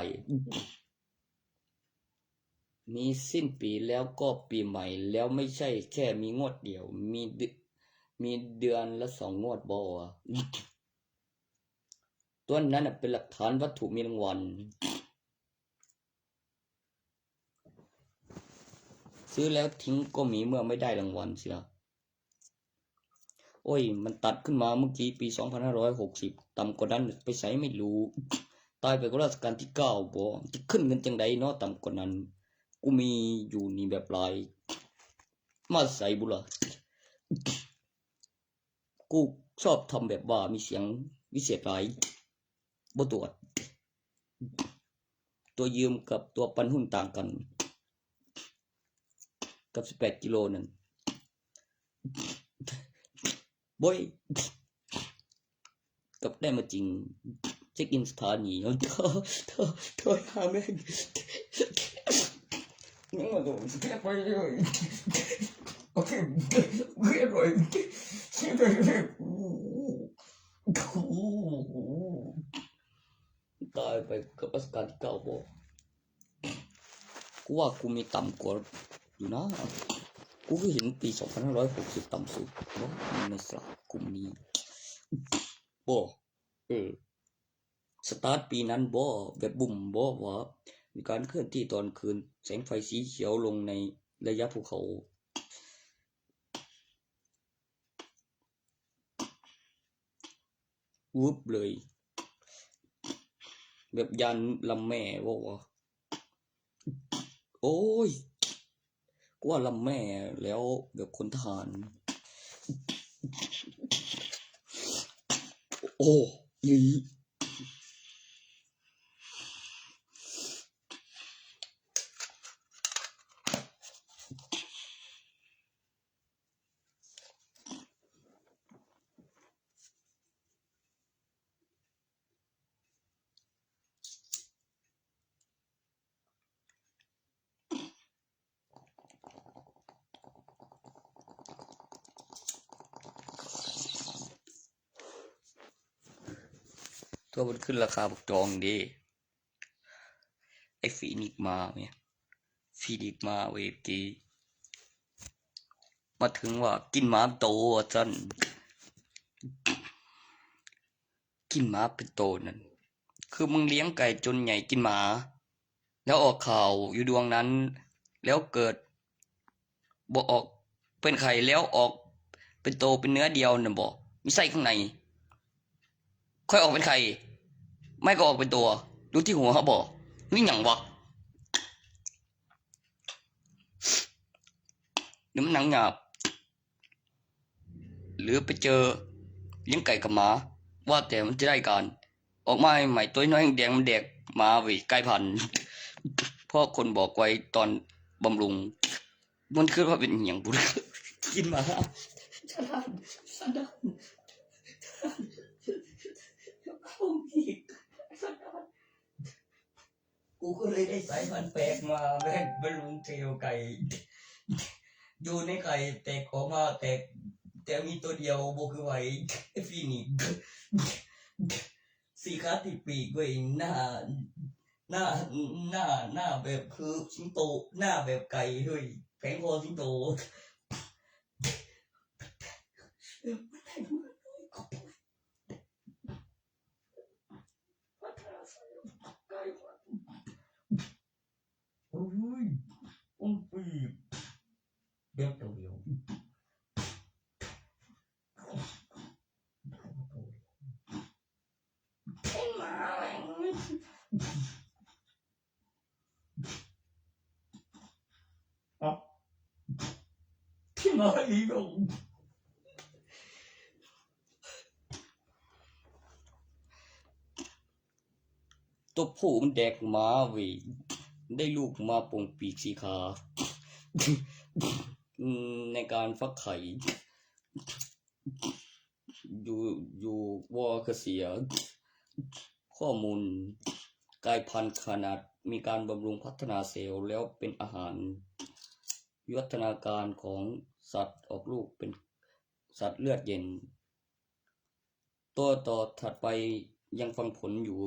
มีสิ้นปีแล้วก็ปีใหม่ แล้วไม่ใช่แค่มีงวดเดียว มีเดื- มีเดือนละสองงวดบ่วะ ตัวนั้นน่ะเป็นหลักฐานวัตถุมีรางวัล ซื้อแล้วทิ้งก็มีเมื่อไม่ได้รางวัลสินะ โอ้ย มันตัดขึ้นมาเมื่อกี้ปีสองพันห้าร้อยหกสิบ ต่ำกว่านั้นไปไสไม่รู้ ตายไปก็รัชกาลที่เก้าบ่ จะขึ้นเงินจังใดเนาะ ต่ำกว่านั้น กูมีอยู่นี่แบบหลาย มาใส่บุล่ะ กูชอบทำแบบว่ามีเสียงวิเศษหลาย บ่ตรวจ ตัวยืมกับตัวปันหุ้นต่างกัน กับสิบแปดกิโลนั่น โบ้ย กับได้มาจริง เช็คอินสถานี โทร โทร โทรหาแม่ง ยังมาโดนแก้ไปเลย โอเค เรียบร้อย ตายไปกับรัชกาลที่เก้าบ่ กูว่ากูมีต่ำกว่าอยู่นะ กูก็เห็นปีสองพันห้าร้อยหกสิบต่ำสุดบ่ ในสลากกลุ่มนี้บ่ เออ สตาร์ทปีนั้นบ่ แบบบุ่มบ่ ว่ามีการเคลื่อนที่ตอนคืน แสงไฟสีเขียวลงในระยะภูเขา วึบเลย แบบยานลำแม่บอกว่า โอ้ย กูว่าลำแม่แล้วแบบคนทหาร โอ้ย โ ตัวมันขึ้นราคาบักจองเด้ ไอ้ฟีนิกมาเนี่ย ฟีนิกมาเว้ยกี้ มาถึงว่ากินหมาโตว่าซั่น กินหมาเป็นโตนั่น คือมึงเลี้ยงไก่จนใหญ่กินหมา แล้วออกข่าวอยู่ดวงนั้น แล้วเกิดบ่ออกเป็นไข่แล้วออกเป็นโตเป็นเนื้อเดียวน่ะบ่ มีไส้ข้างใน ค่อยออกเป็นไข่ ไม่ก็ออกเป็นตัว ดูที่หัวเขาบอก นี่หยังวะ หรือมันหนังหยาบ หรือไปเจอเลี้ยงไก่กับหมา ว่าแต่มันจะได้การ ออกมาใหม่ๆ ตัวน้อยแดงมันแดกหมาเว้ย กลายพันธุ์ เพราะคนบอกไว้ตอนบำรุง มันคือว่าเป็นอหย่างบุญ กินหมา สะดาน สะดาน เข้าอีก สะดาน กูก็เลยได้สายพันธุ์แปลกมา แม่งบำรุงเซลล์ไก่ อยู่ในไข่แตกออกมาแตก แต่มีตัวเดียวบ่คือไผ ไอ้ฟีนิกซ์ สี่ขาติดปีกเว้ย หน้า หน้า หน้า หน้าแบบคือสิงโต หน้าแบบไก่เฮ้ย แผงคอสิงโต โอ้ย อุ้มปีบ เด็กตัวเดียว เป็นหมาแม่ง เอ้า ที่มาอีกแล้ว ตัวผู้มันแดกหมาเว้ย ได้ลูกมาปงปีกสีขา ในการฟักไข่ อยู่ อยู่วอเกษีย ข้อมูลกลายพันธุ์ขนาดมีการบำรุงพัฒนาเซลล์แล้วเป็นอาหาร วิวัฒนาการของสัตว์ออกลูกเป็นสัตว์เลือดเย็น ตัวต่อถัดไปยังฟังผลอยู่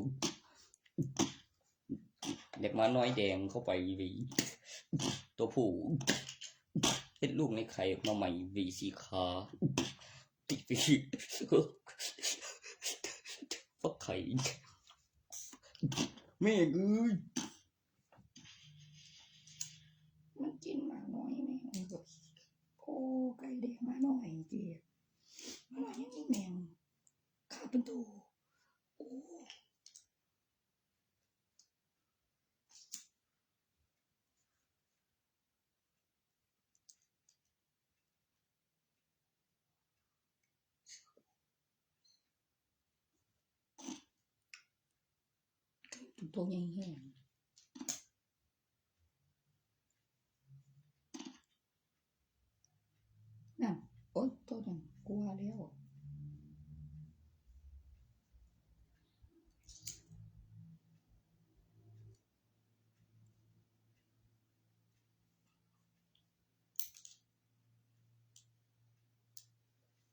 เด็กหมาน้อยแดงเข้าไปหวี ตัวผู้เฮ็ดลูกในไข่ออกมาใหม่หวีสีขา ติดหวีฟักไข่ แม่งเอ้ย มันกินหมาน้อยแม่ง โอ้ ไก่แดงหมาน้อยเจีย หมาน้อยยังมีแม่ง ข้าเป็นตัว โอ้ ตัวใหญ่แฮง นั่น โอ๊ย ตัวนั้นกลัวแล้ว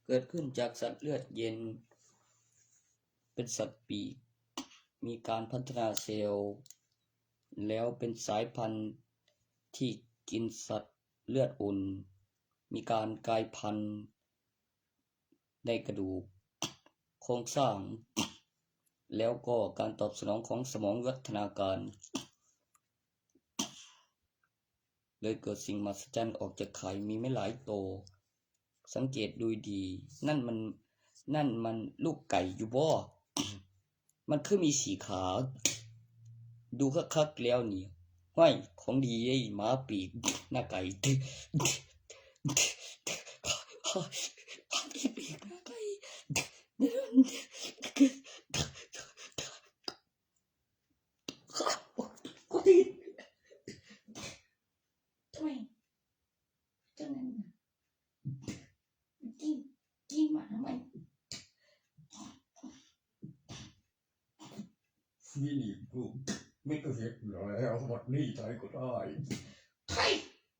เกิดขึ้นจากสัตว์เลือดเย็น เป็นสัตว์ปีก มีการพัฒนาเซลล์ แล้วเป็นสายพันธุ์ที่กินสัตว์เลือดอุ่น มีการกลายพันธุ์ในกระดูก โครงสร้าง แล้วก็การตอบสนองของสมองวิวัฒนาการ เลยเกิดสิ่งมหัศจรรย์ออกจากไข่ มีไม่หลายโต สังเกตดูดี นั่นมัน นั่นมันลูกไก่อยู่บ่ มันคือมีสีขา ดูคักๆแล้วนี่ ห้วย ของดีเด้ หมาปีกหน้าไก่ หมาปีกหน้าไก่ กูติด ทำไม จังนั้นน่ะ กิน กินหมามัน นี่กูไม่ต้องเสียเปลือกแล้ว หมดหนี้ใช้ก็ได้ ไทย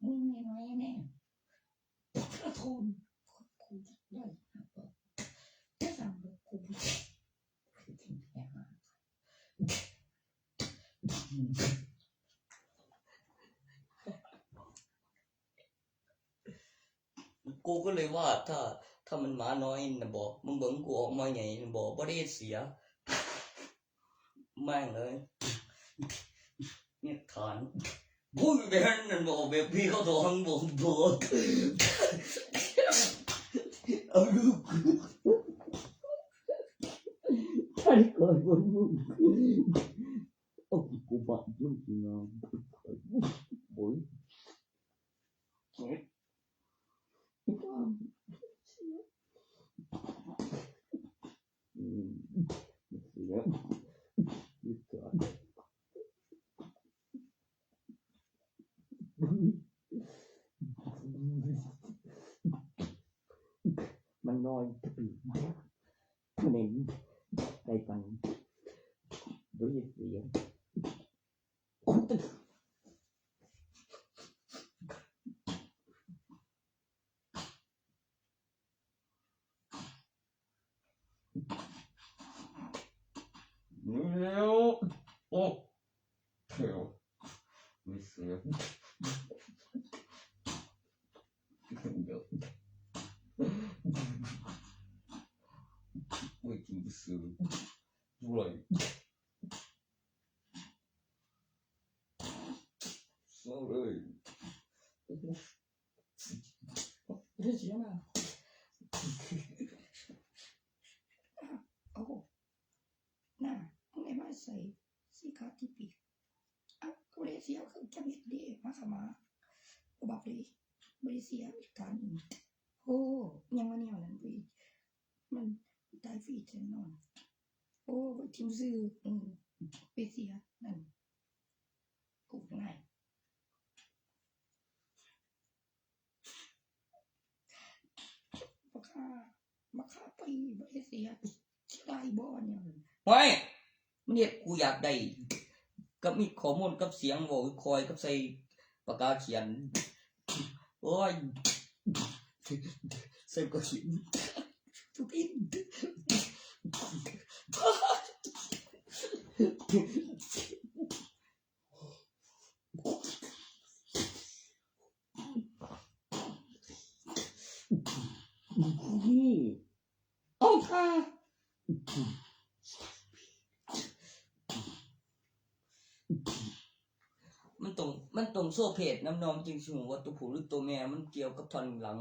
มึงมีน้อยแน่ พระโทน กูได้ จะสั่งแบบกู กูกินแค่หา กูก็เลยว่าถ้า ถ้ามันหมาน้อยนะบอก มึงเบิ่งกูออกมาใหญ่นะบอก บ่ได้เสีย แม่งเลย เนี่ยฐาน พูดแบบนั้นบอก แบบพี่เขาท้องบอก บอก เอาลูก ท่านก่อนว่าลูก โอ้กูบาดลูกนะ โอ้ย เจ็บ อืม เสีย มันน้อย เหม็น ไกลกัน ด้วยเสียง เร็ว โอ้ เร็ว ไม่เสีย เดี๋ยว ไม่กินไปซื้อด้วย sorry เฮ้ยเสียมา โอ้ น่า มึงได้มาใส่สีขาวที่ปีก อ่ะ ก็เลยเสียคือจะมีเดมาขมา บ่บักเลย บ่ได้เสียการ โอ้ ยังมาแนวนั้นเว้ย มันตายฟรีแน่นอน โอ้ ไปทิมซื้อ อืม ไปเสีย นั่น กูง่าย บักฮ่า บักฮ่าไป บ่ได้เสีย สิได้บ่เนี่ย เฮ้ย มันเฮ็ดกูอยากได้ กับมีข้อมูลกับเสียงเว้าคอยกับใส่ปากกาเขียน โอ้ย ใส่ปากกาเขียน ทุกอิน เอาค่ะ มันต้อง มันต้องโชว์เพศนำเนาะ มันจึงสิฮู้ว่าตัวผู้หรือตัวแม่ มันเกี่ยวกับท่อนหลัง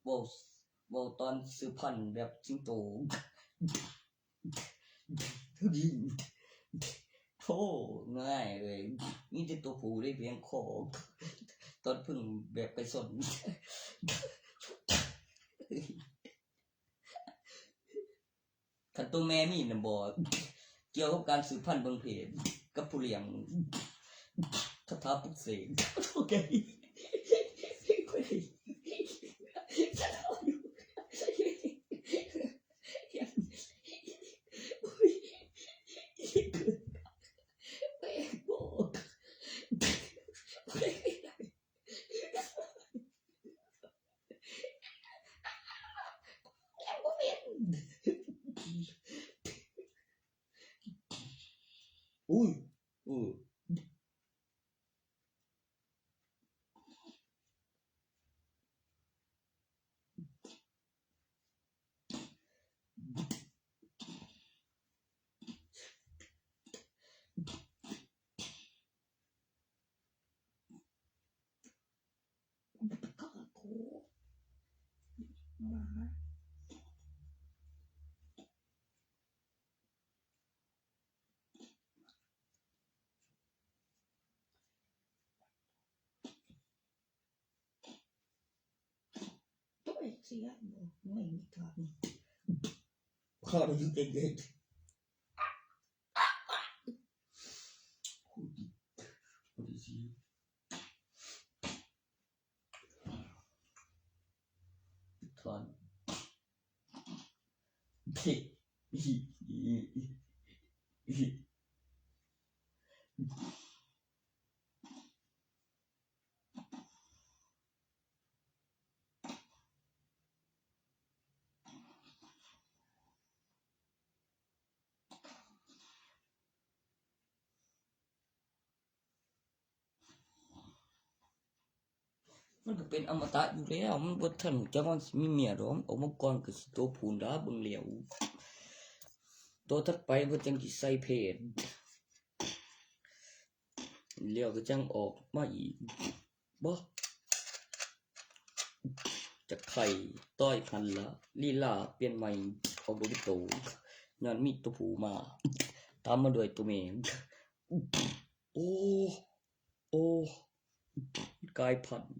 เว้า เว้าตอนสืบพันธุ์แบบสิงโต โธ่ ง่ายเลย มีแต่ตัวผู้ได้เพียงคอ ตอนพึ่งแบบไปสน คันตัวแม่มีน่ะบ่ เกี่ยวกับการสืบพันธุ์เบิ่งเพศ กับผู้เลี้ยง คาถาปลุกเสก โอเค อุ้ย เออ Toi siya mo, may mikami. How do you get it? What is he? Ton. ห มันก็เป็นอมตะอยู่แล้ว มันบ่ทันจักมันสิมีเมียดอก มันออกมาก่อนก็สิโตพู้นดาเบิ่งแล้ว โตถัดไปเพิ่นจั่งสิใส่เพศ แล้วก็จั่งออกมาอีก บ่ จะไข่ต้อยพันละ ลีลาเปลี่ยนใหม่ ออกลูกโต ย้อนมีตัวผู้มา ตามมาด้วยตัวแม่ โอ้ โอ้ กลายพันธุ์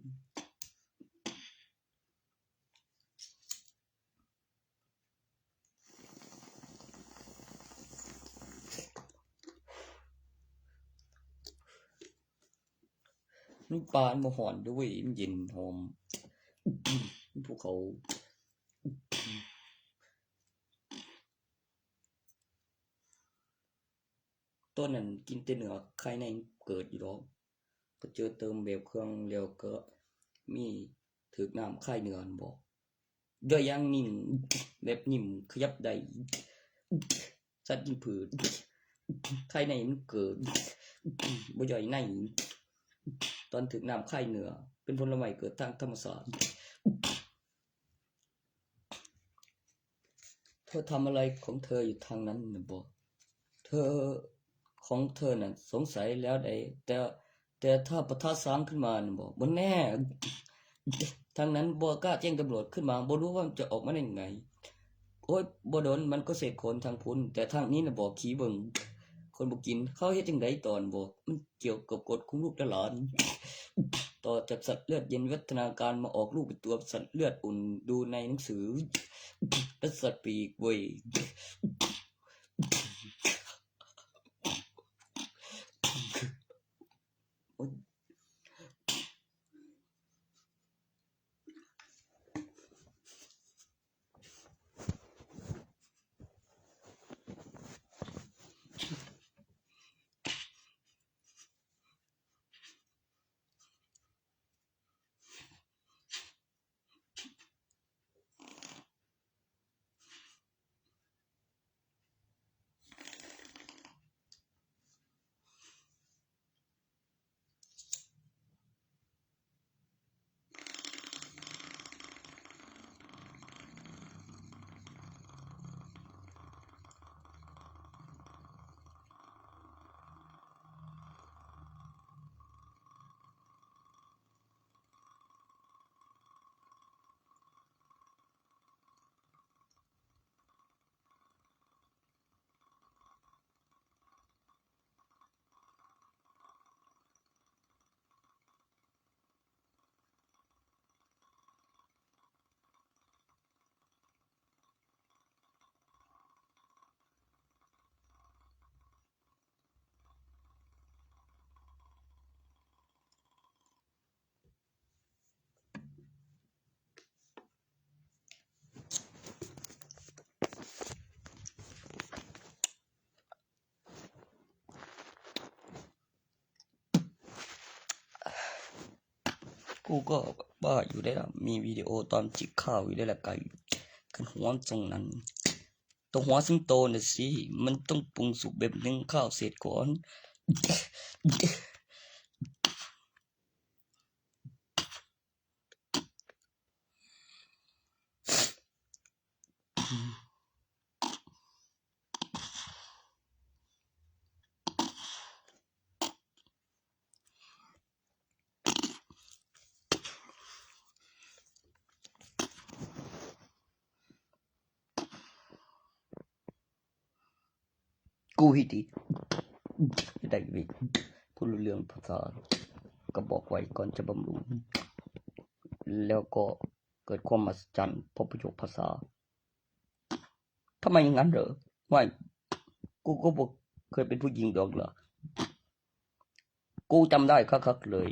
มันป่ามันบ่ฮ้อนเด้อเว้ย มันเย็นหอม ภูเขา ต้นนั้นกินแต่เนื้อ ไข่ในมันเกิดอยู่ดอก ก็เจอเติมแบบเครื่องแล้วก็มีถืกน้ำคายเนื้อหั่นบ่ ย่อยอย่างนิ่ง แบบนิ่มขยับได้ สัตว์กินพืช ไข่ในมันเกิด บ่ย่อยใน ตอนถืกน้ำคายเนื้อ เป็นผลไม้เกิดทางธรรมชาติ เธอทำอะไรของเธออยู่ทางนั้นน่ะบ่ เธอ ของเธอน่ะสงสัยแล้วใด แต่ แต่ถ้าปะทะสางขึ้นมาน่ะบ่ บ่แน่ ทางนั้นบ่กล้าแจ้งตำรวจขึ้นมา บ่รู้ว่ามันจะออกมาได้ยังไง โอ๊ย บ่โดนมันก็เสกขนทางพุ้น แต่ทางนี้น่ะบ่ ขี้เบิ่ง คนบ่กิน เขาเฮ็ดจั่งใดตอนบ่ มันเกี่ยวกับกฎของลูกและหลาน ต่อจากสัตว์เลือดเย็นวิวัฒนาการมาออกลูกเป็นตัวสัตว์เลือดอุ่น ดูในหนังสือ และสัตว์ปีกเว้ย กูก็ว่าอยู่ได้ล่ะ มีวิดีโอตอนจิกข้าวอยู่ได้ล่ะ ไก่ กันหัวตรงนั้น ตัวหัวสิงโตน่ะสิ มันต้องปรุงสุกแบบนึ่งข้าวเสร็จก่อน กูฮิติ ได้วิ ผู้รู้เรื่องภาษา ก็บอกไว้ก่อนจะบำรุง แล้วก็เกิดความมหัศจรรย์เพราะประโยคภาษา ทำไมอย่างนั้นเหรอ ไม่ กูก็บ่เคยเป็นผู้หญิงดอกเหรอ กูจำได้คักๆเลย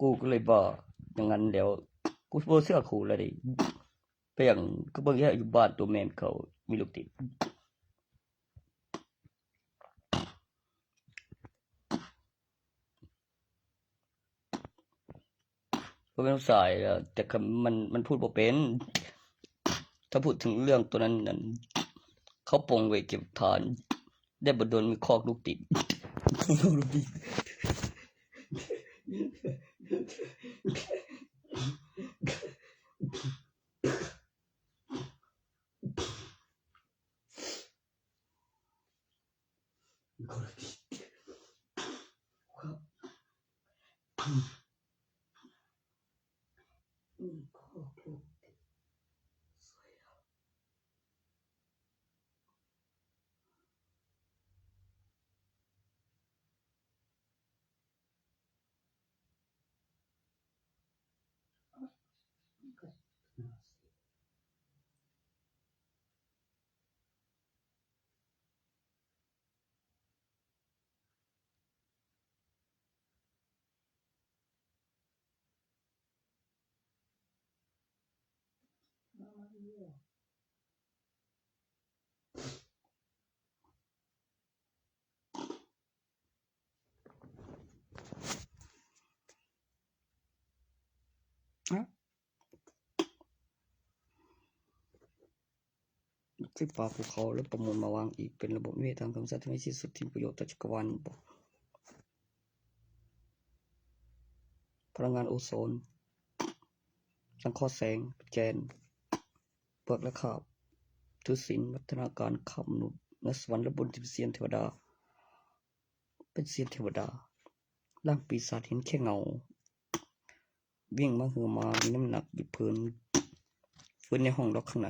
กูก็เลยบอกอย่างนั้นแล้ว กูบ่เชื่อกูเลยดิ ไปอย่าง ก็เบิ่งแค่อยู่บ้านตัวแม่นเขามีลูกติด บ่แม่นลูกชายแล้ว แต่ก็มัน มันพูดบ่เป็น ถ้าพูดถึงเรื่องตัวนั้นนั่น เขาปลงไว้เก็บถ่าน ได้บ่โดนมีคอกลูกติด ลูกติด ไฟฟ้าภูเขาและประมูลมาวางอีกเป็นระบบนิเวศทางธรรมชาติที่มีที่สุดที่มีประโยชน์ต่อจักรวาล พลังงานโอโซน สังเคราะห์แสง แกน เปลือกและคราบ ถือศีล วัฒนาการ คาบมนุษย์ เหนือสวรรค์และบนดินเป็นเซียนเทวดา เป็นเซียนเทวดา ร่างปีศาจเห็นแค่เงา วิ่งมาหือมา มีน้ำหนักหยิบพื้น พื้นในห้องล็อกข้างใน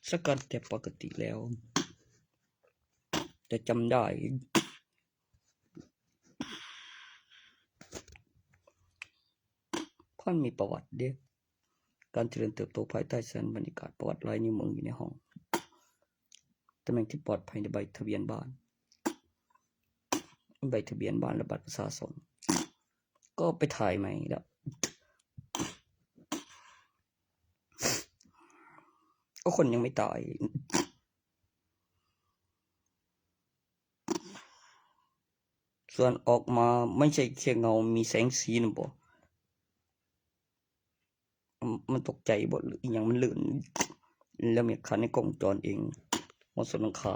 สกัดแต่ปกติแล้ว แต่จำได้ เพราะมันมีประวัติเด้ การเจริญเติบโตภายใต้สถานบรรยากาศ ประวัติลายนิ้วมืออยู่ในห้อง ตำแหน่งที่ปลอดภัยในใบทะเบียนบ้าน ใบทะเบียนบ้านและบัตรประชาชน ก็ไปถ่ายใหม่แล้ว ก็คนยังไม่ตาย ส่วนออกมาไม่ใช่แค่เงา มีแสงสีนะบ่ มัน มันตกใจบ่ หรืออีหยังมันลื่น แล้วมีคันในกล้องวงจรเอง หมดส่วนหลังคา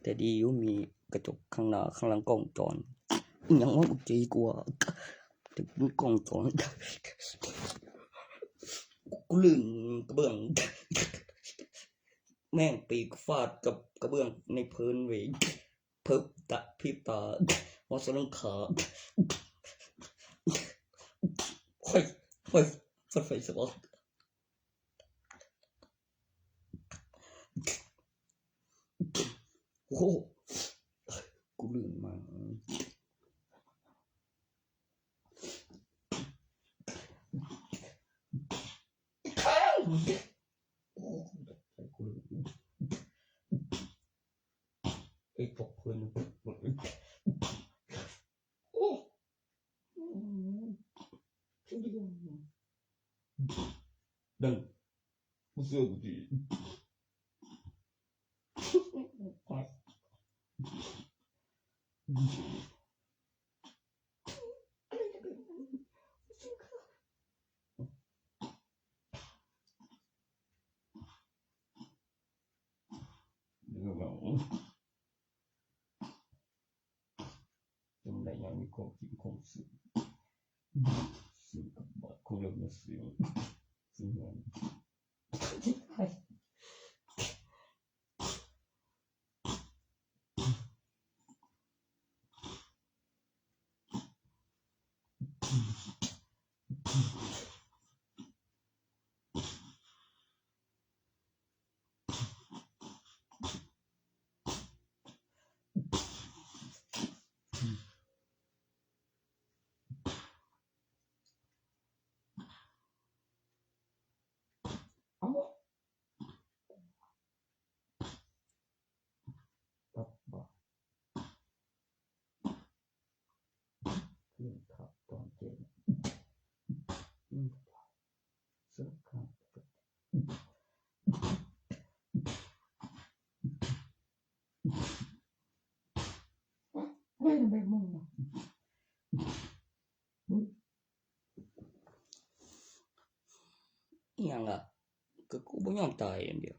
แต่ดีอยู่มีกระจกข้างหน้าข้างหลังกล้องวงจร อีหยังวะ เมื่อกี้กลัว แต่มีกล้องวงจร กูลื่นกระเบื้อง แม่งปีกฟาดกับกระเบื้องในพื้นเว้ย เพิบตา พริบตา หมดส่วนหลังคา ค่อย ค่อย ค่อยไฟสปอร์ต โอ้โห กูลื่นมา โอ้โห ตกใจกูเลย ไอ้ตกพื้น โอ้ อืม ดัง กูเสื้อกูดี เดี๋ยวเรา จั่งใด๋ยังมีความคิดความรู้สึก สิ่งกับบาดของเรื่องเสียง สิ่งนั้น ตักบาตร ขึ้นพระตอนเย็น อืม สักครั้ง ไม่ทำไมมึงอ่ะ อีหยังล่ะ ก็กูบ่ยอมตายอันเดียว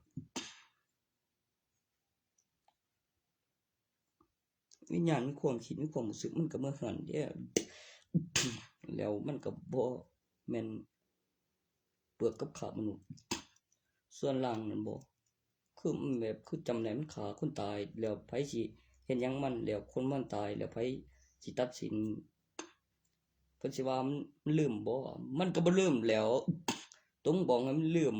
วิญญาณมีความคิด มีความรู้สึก มันก็เมือเฮือนเด้ แล้วมันก็บ่แม่นเปลือกกับคราบมนุษย์ ส่วนร่างนั่นบ่ คือมันแบบ คือจำได้มันฆ่าคนตาย แล้วไผสิเฮ็ดหยังมัน แล้วคนมันตาย แล้วไผสิตัดสิน เพิ่นสิว่ามัน มันลืมบ่ มันก็บ่ลืมแหล้ว ต้องบอกให้มันลืม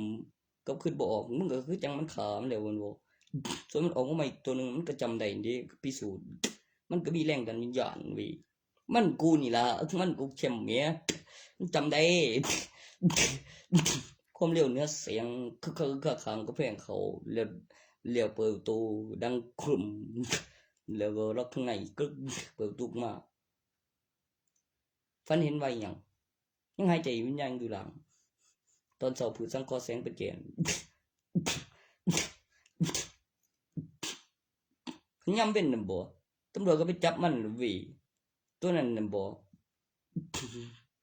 ก็คิดบ่ออก มึงก็คือจั่งมันฆ่ามันแล้วแม่นบ่ ส่วนมันออกมาใหม่อีกตัวหนึ่ง มันก็จำได้เด้ พิสูจน์ มันก็มีแรงดันวิญญาณเว้ย มันกูนี่ล่ะ มันกูเข้มแหม มันจำได้ ความเร็วเหนือแสง คือ คือ คือข้างกำแพงเขา แล้ว แล้วเปิดประตูดังครึม แล้วก็ล็อกข้างใน กึก เปิดประตูออกมา ฝันเห็นว่าอิหยัง ยังหายใจ วิญญาณอยู่หลัง ตอนเช้าผือสังเคราะห์แสงไปแจ้ง ยามเว็นน่ะบ่ ตำรวจก็ไปจับมันเว้ย ตัวนั้นน่ะบ่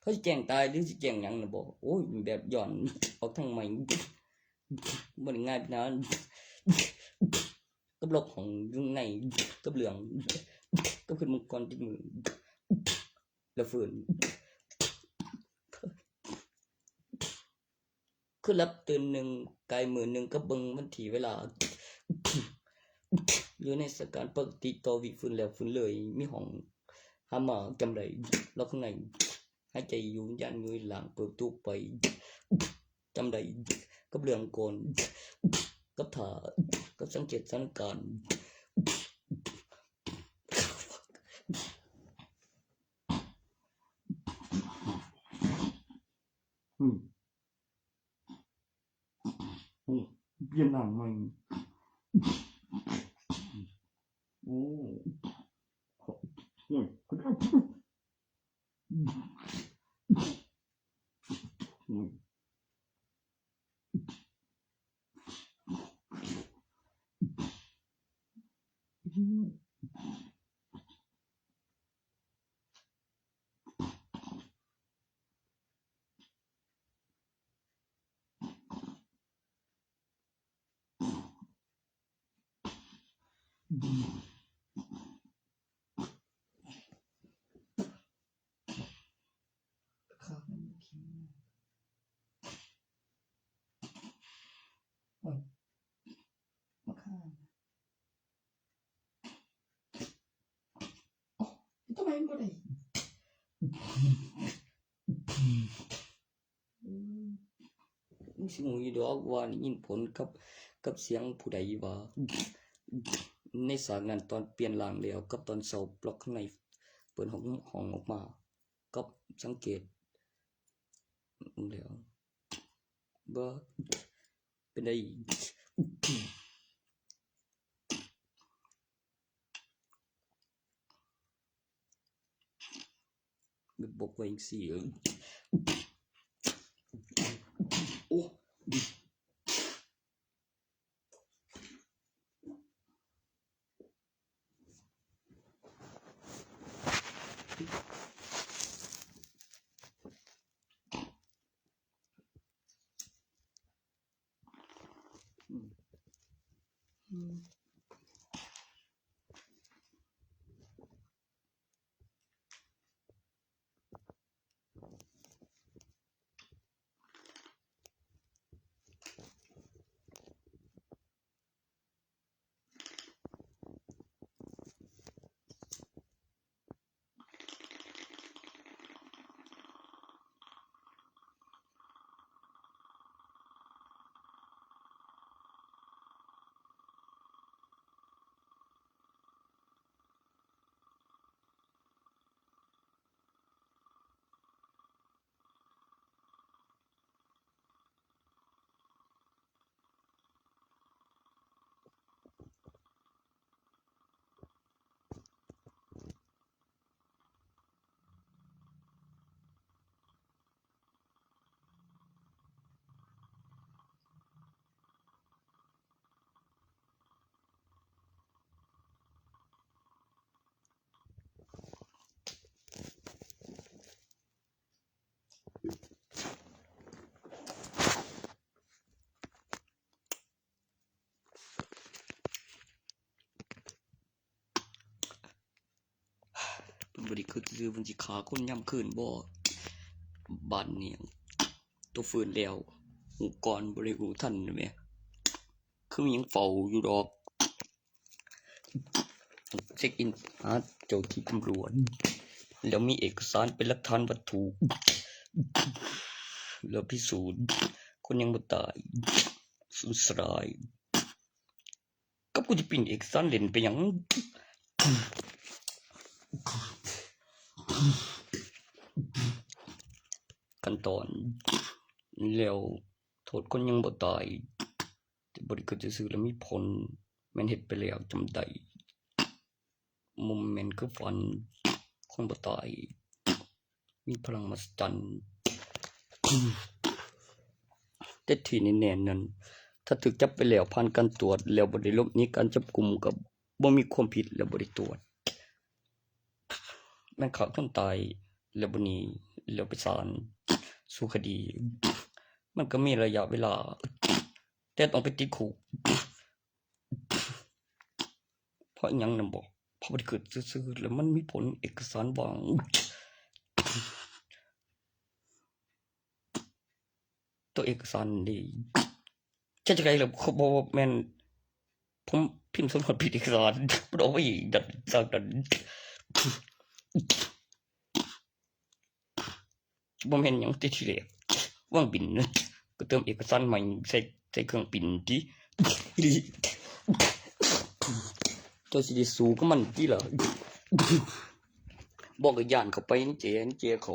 เขาสิแจ้งตายหรือสิแจ้งหยังน่ะบ่ โอ้ย แบบย้อนออกทางใหม่ บ่ได้ง่ายปานนั้น กับล็อกห้องอยู่ใน กับเรื่อง กับคืนมังกรติดมือ แล้วฟื้น คือหลับตื่นหนึ่ง กายมือหนึ่ง ก็เบิ่งวันที่เวลา อยู่ในสถานการณ์ปกติต่อวิ ฟื้นแล้วฟื้นเลย มีห้องหามาจำได้ ล็อกข้างใน หายใจอยู่ วิญญาณอยู่หลัง เปิดประตูไป จำได้ กับเรื่องก่อน กับท่า กับสังเกตสถานการณ์ อืม อืม เปลี่ยนหนังใหม่ โอ้ โอ้ย อืม ข้าวมันกิน โอ้ย มาข้าว โอ้ย ทำไมมันบ่ได้ อืม มึงสิฮู้อยู่ดอกว่าได้ยินผลกับ กับเสียงผู้ใดว่า ในฉากนั้นตอนเปลี่ยนร่างแล้ว กับตอนเช้าล็อกข้างใน เปิดห้อง ห้องออกมา กับสังเกตแล้ว บ่เป็นได บอกไว้จังซี้ เออ โอ้ อืม อืม เพิ่นบ่ได้คิดซื่อๆ เพิ่นสิฆ่าคนยามคืนบ่ บาดนี้ ตัวฟื้นแล้ว ฮู้ก่อน บ่ได้ฮู้ทันแหม คือยังเฝ้าอยู่ดอก เช็คอินหาเจ้าที่ตำรวจ แล้วมีเอกสารเป็นหลักฐานวัตถุ แล้วพิสูจน์ คนยังบ่ตาย สุดสลาย กับกูจะปิ้นเอกสารเล่นไปหยัง ขั้นตอน แล้วโทษคนยังบ่ตาย แต่บ่ได้คิดซื่อๆ แล้วมีผล แม่นเฮ็ดไปแล้วจำได้ บ่แม่นคือฝัน คนบ่ตาย มีพลังมหัศจรรย์ แต่ที่แน่ๆนั้น ถ้าถูกจับไปแล้วผ่านการตรวจแล้วบ่ได้หลบหนีการจับกุม ก็บ่มีความผิดแล้วบ่ได้ตรวจ แม่นฆ่าคนตายแล้วบ่หนีแล้วไปศาลสู้คดี มันก็มีระยะเวลา แต่ต้องไปติดคุก เพราะหยังนำบ่ เพราะมันเกิดซื่อๆแล้วมันมีผลเอกสารวาง ตัวเอกสารนี่ จะจั่งใด๋ล่ะ เขาบอกว่าแม่น ผมพิมพ์สำนวนผิดเอกสาร มันออกมาอีกดัน สร้างดัน บ่แม่นหยังติทีแรก วางบิน ก็เติมเอกสารใหม่ใส่ ใส่เครื่องบินติ ตัวสิได้สู้กับมันติล่ะ บอกก็ย่านเข้าไปในเจ ในเจเขา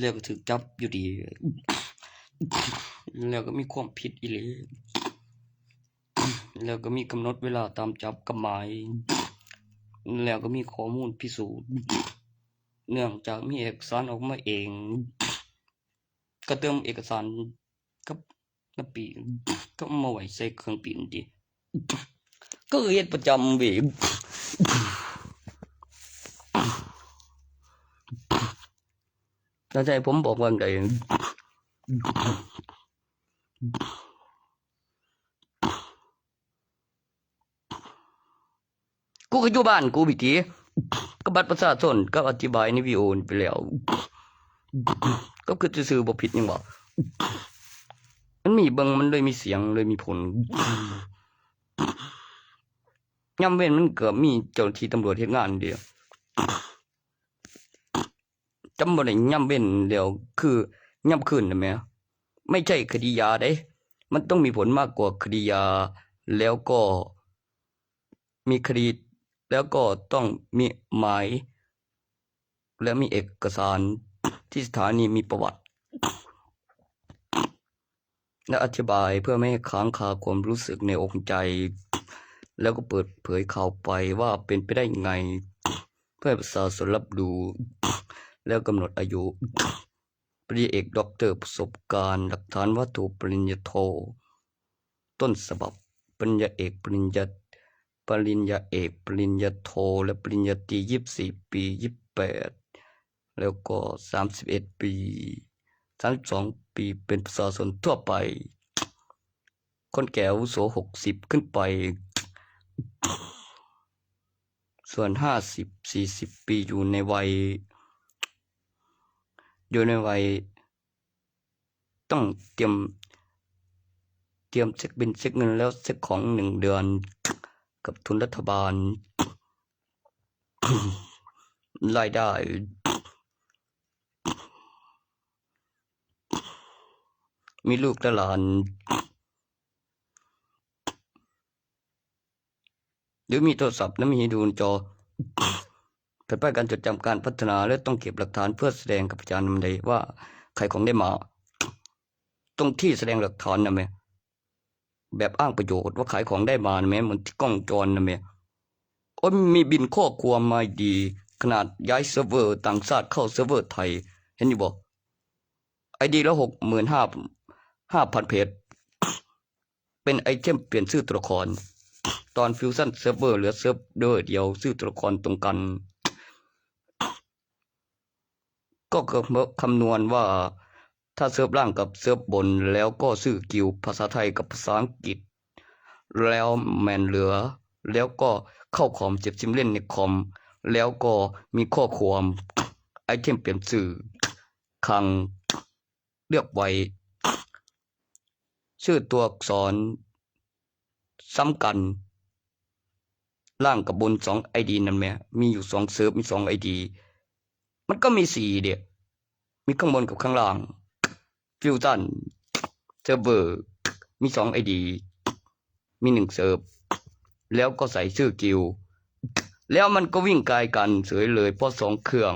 แล้วก็ถูกจับอยู่ดี แล้วก็มีความผิดอีหลี แล้วก็มีกำหนดเวลาตามจับกับหมาย แล้วก็มีข้อมูลพิสูจน์ เนื่องจากมีเอกสารออกมาเอง ก็เติมเอกสารกับ น้ำปี ก็มาไว้ใส่เครื่องบินติ ก็เฮ็ดประจำเว้ย แล้วจะให้ผมบอกว่าไง กูก็อยู่บ้านกูพี่ติ ก็บัตรประชาชน ก็อธิบายในวิดีโอนี้ไปแล้ว ก็คือซื่อๆบ่ผิดหยังบ่ มันมีเบิ่ง มันเลยมีเสียง เลยมีผล ยามเว้นมันก็มีเจ้าหน้าที่ตำรวจเฮ็ดงานเด้ จำบ่ได้ยามเว้นแล้ว คือยามคืนน่ะแหม ไม่ใช่คดียาเด้ มันต้องมีผลมากกว่าคดียา แล้วก็มีคดี แล้วก็ต้องมีหมาย และมีเอกสารที่สถานีมีประวัติ และอธิบายเพื่อไม่ให้ค้างคาความรู้สึกในอกใจ แล้วก็เปิดเผยข่าวไปว่าเป็นไปได้ไง เพื่อให้ประชาชนรับรู้ แล้วกำหนดอายุ ปริญญาเอก ด็อกเตอร์ ประสบการณ์ หลักฐานวัตถุ ปริญญาโท ต้นฉบับ ปริญญาเอก ปริญญา ปริญญาเอก ปริญญาโท และปริญญาตรี ยี่สิบสี่ปี ยี่สิบแปด แล้วก็ สามสิบเอ็ดปี สามสิบสองปี เป็นประชาชนทั่วไป คนแก่อาวุโส หกสิบ ขึ้นไป ส่วน ห้าสิบ สี่สิบ ปี อยู่ในวัย อยู่ในวัย ต้องเตรียม เตรียมเช็คบิลเช็คเงินแล้วเช็คของหนึ่งเดือน กับทุนรัฐบาล รายได้ มีลูกและหลาน หรือมีโทรศัพท์และมีให้ดูจอ แผนป้ายการจดจำการพัฒนา และต้องเก็บหลักฐานเพื่อแสดงกับพยานนำได้ว่าขายของได้มา ตรงที่แสดงหลักฐานนะแม่ แบบอ้างประโยชน์ว่าขายของได้มานะแม่ เหมือนที่กล้องวงจรนะแม่ โอ้ย มีบินข้อความมาดี ขนาดย้ายเซิร์ฟเวอร์ต่างชาติเข้าเซิร์ฟเวอร์ไทย เห็นอยู่บ่ ไอดี ละ หกหมื่นห้า ห้าพันเพชร เป็นไอเทมเปลี่ยนชื่อตัวละคร ตอน Fusion Server เหลือเซิร์ฟเวอร์เดียวชื่อตัวละครตรงกัน ก็คำนวณว่าถ้าเซิร์ฟล่างกับเซิร์ฟบน แล้วก็ชื่อกิลด์ภาษาไทยกับภาษาอังกฤษ แล้วแม่นเหลือ แล้วก็เข้าคอม เก็บซิมเล่นในคอม แล้วก็มีข้อความไอเทมเปลี่ยนชื่อ คลัง เลือกไว้ ชื่อตัวอักษรซ้ำกัน ล่างกับบน สองไอดี นั่นแหม มีอยู่สองเซิร์ฟ มีสองไอดี มันก็มีสี่เดีย มีข้างบนกับข้างล่าง Fusion Server มีสองไอดี มีหนึ่งเซิร์ฟ แล้วก็ใส่ชื่อกิลด์ แล้วมันก็วิ่งไกลกันเฉยเลย เพราะสองเครื่อง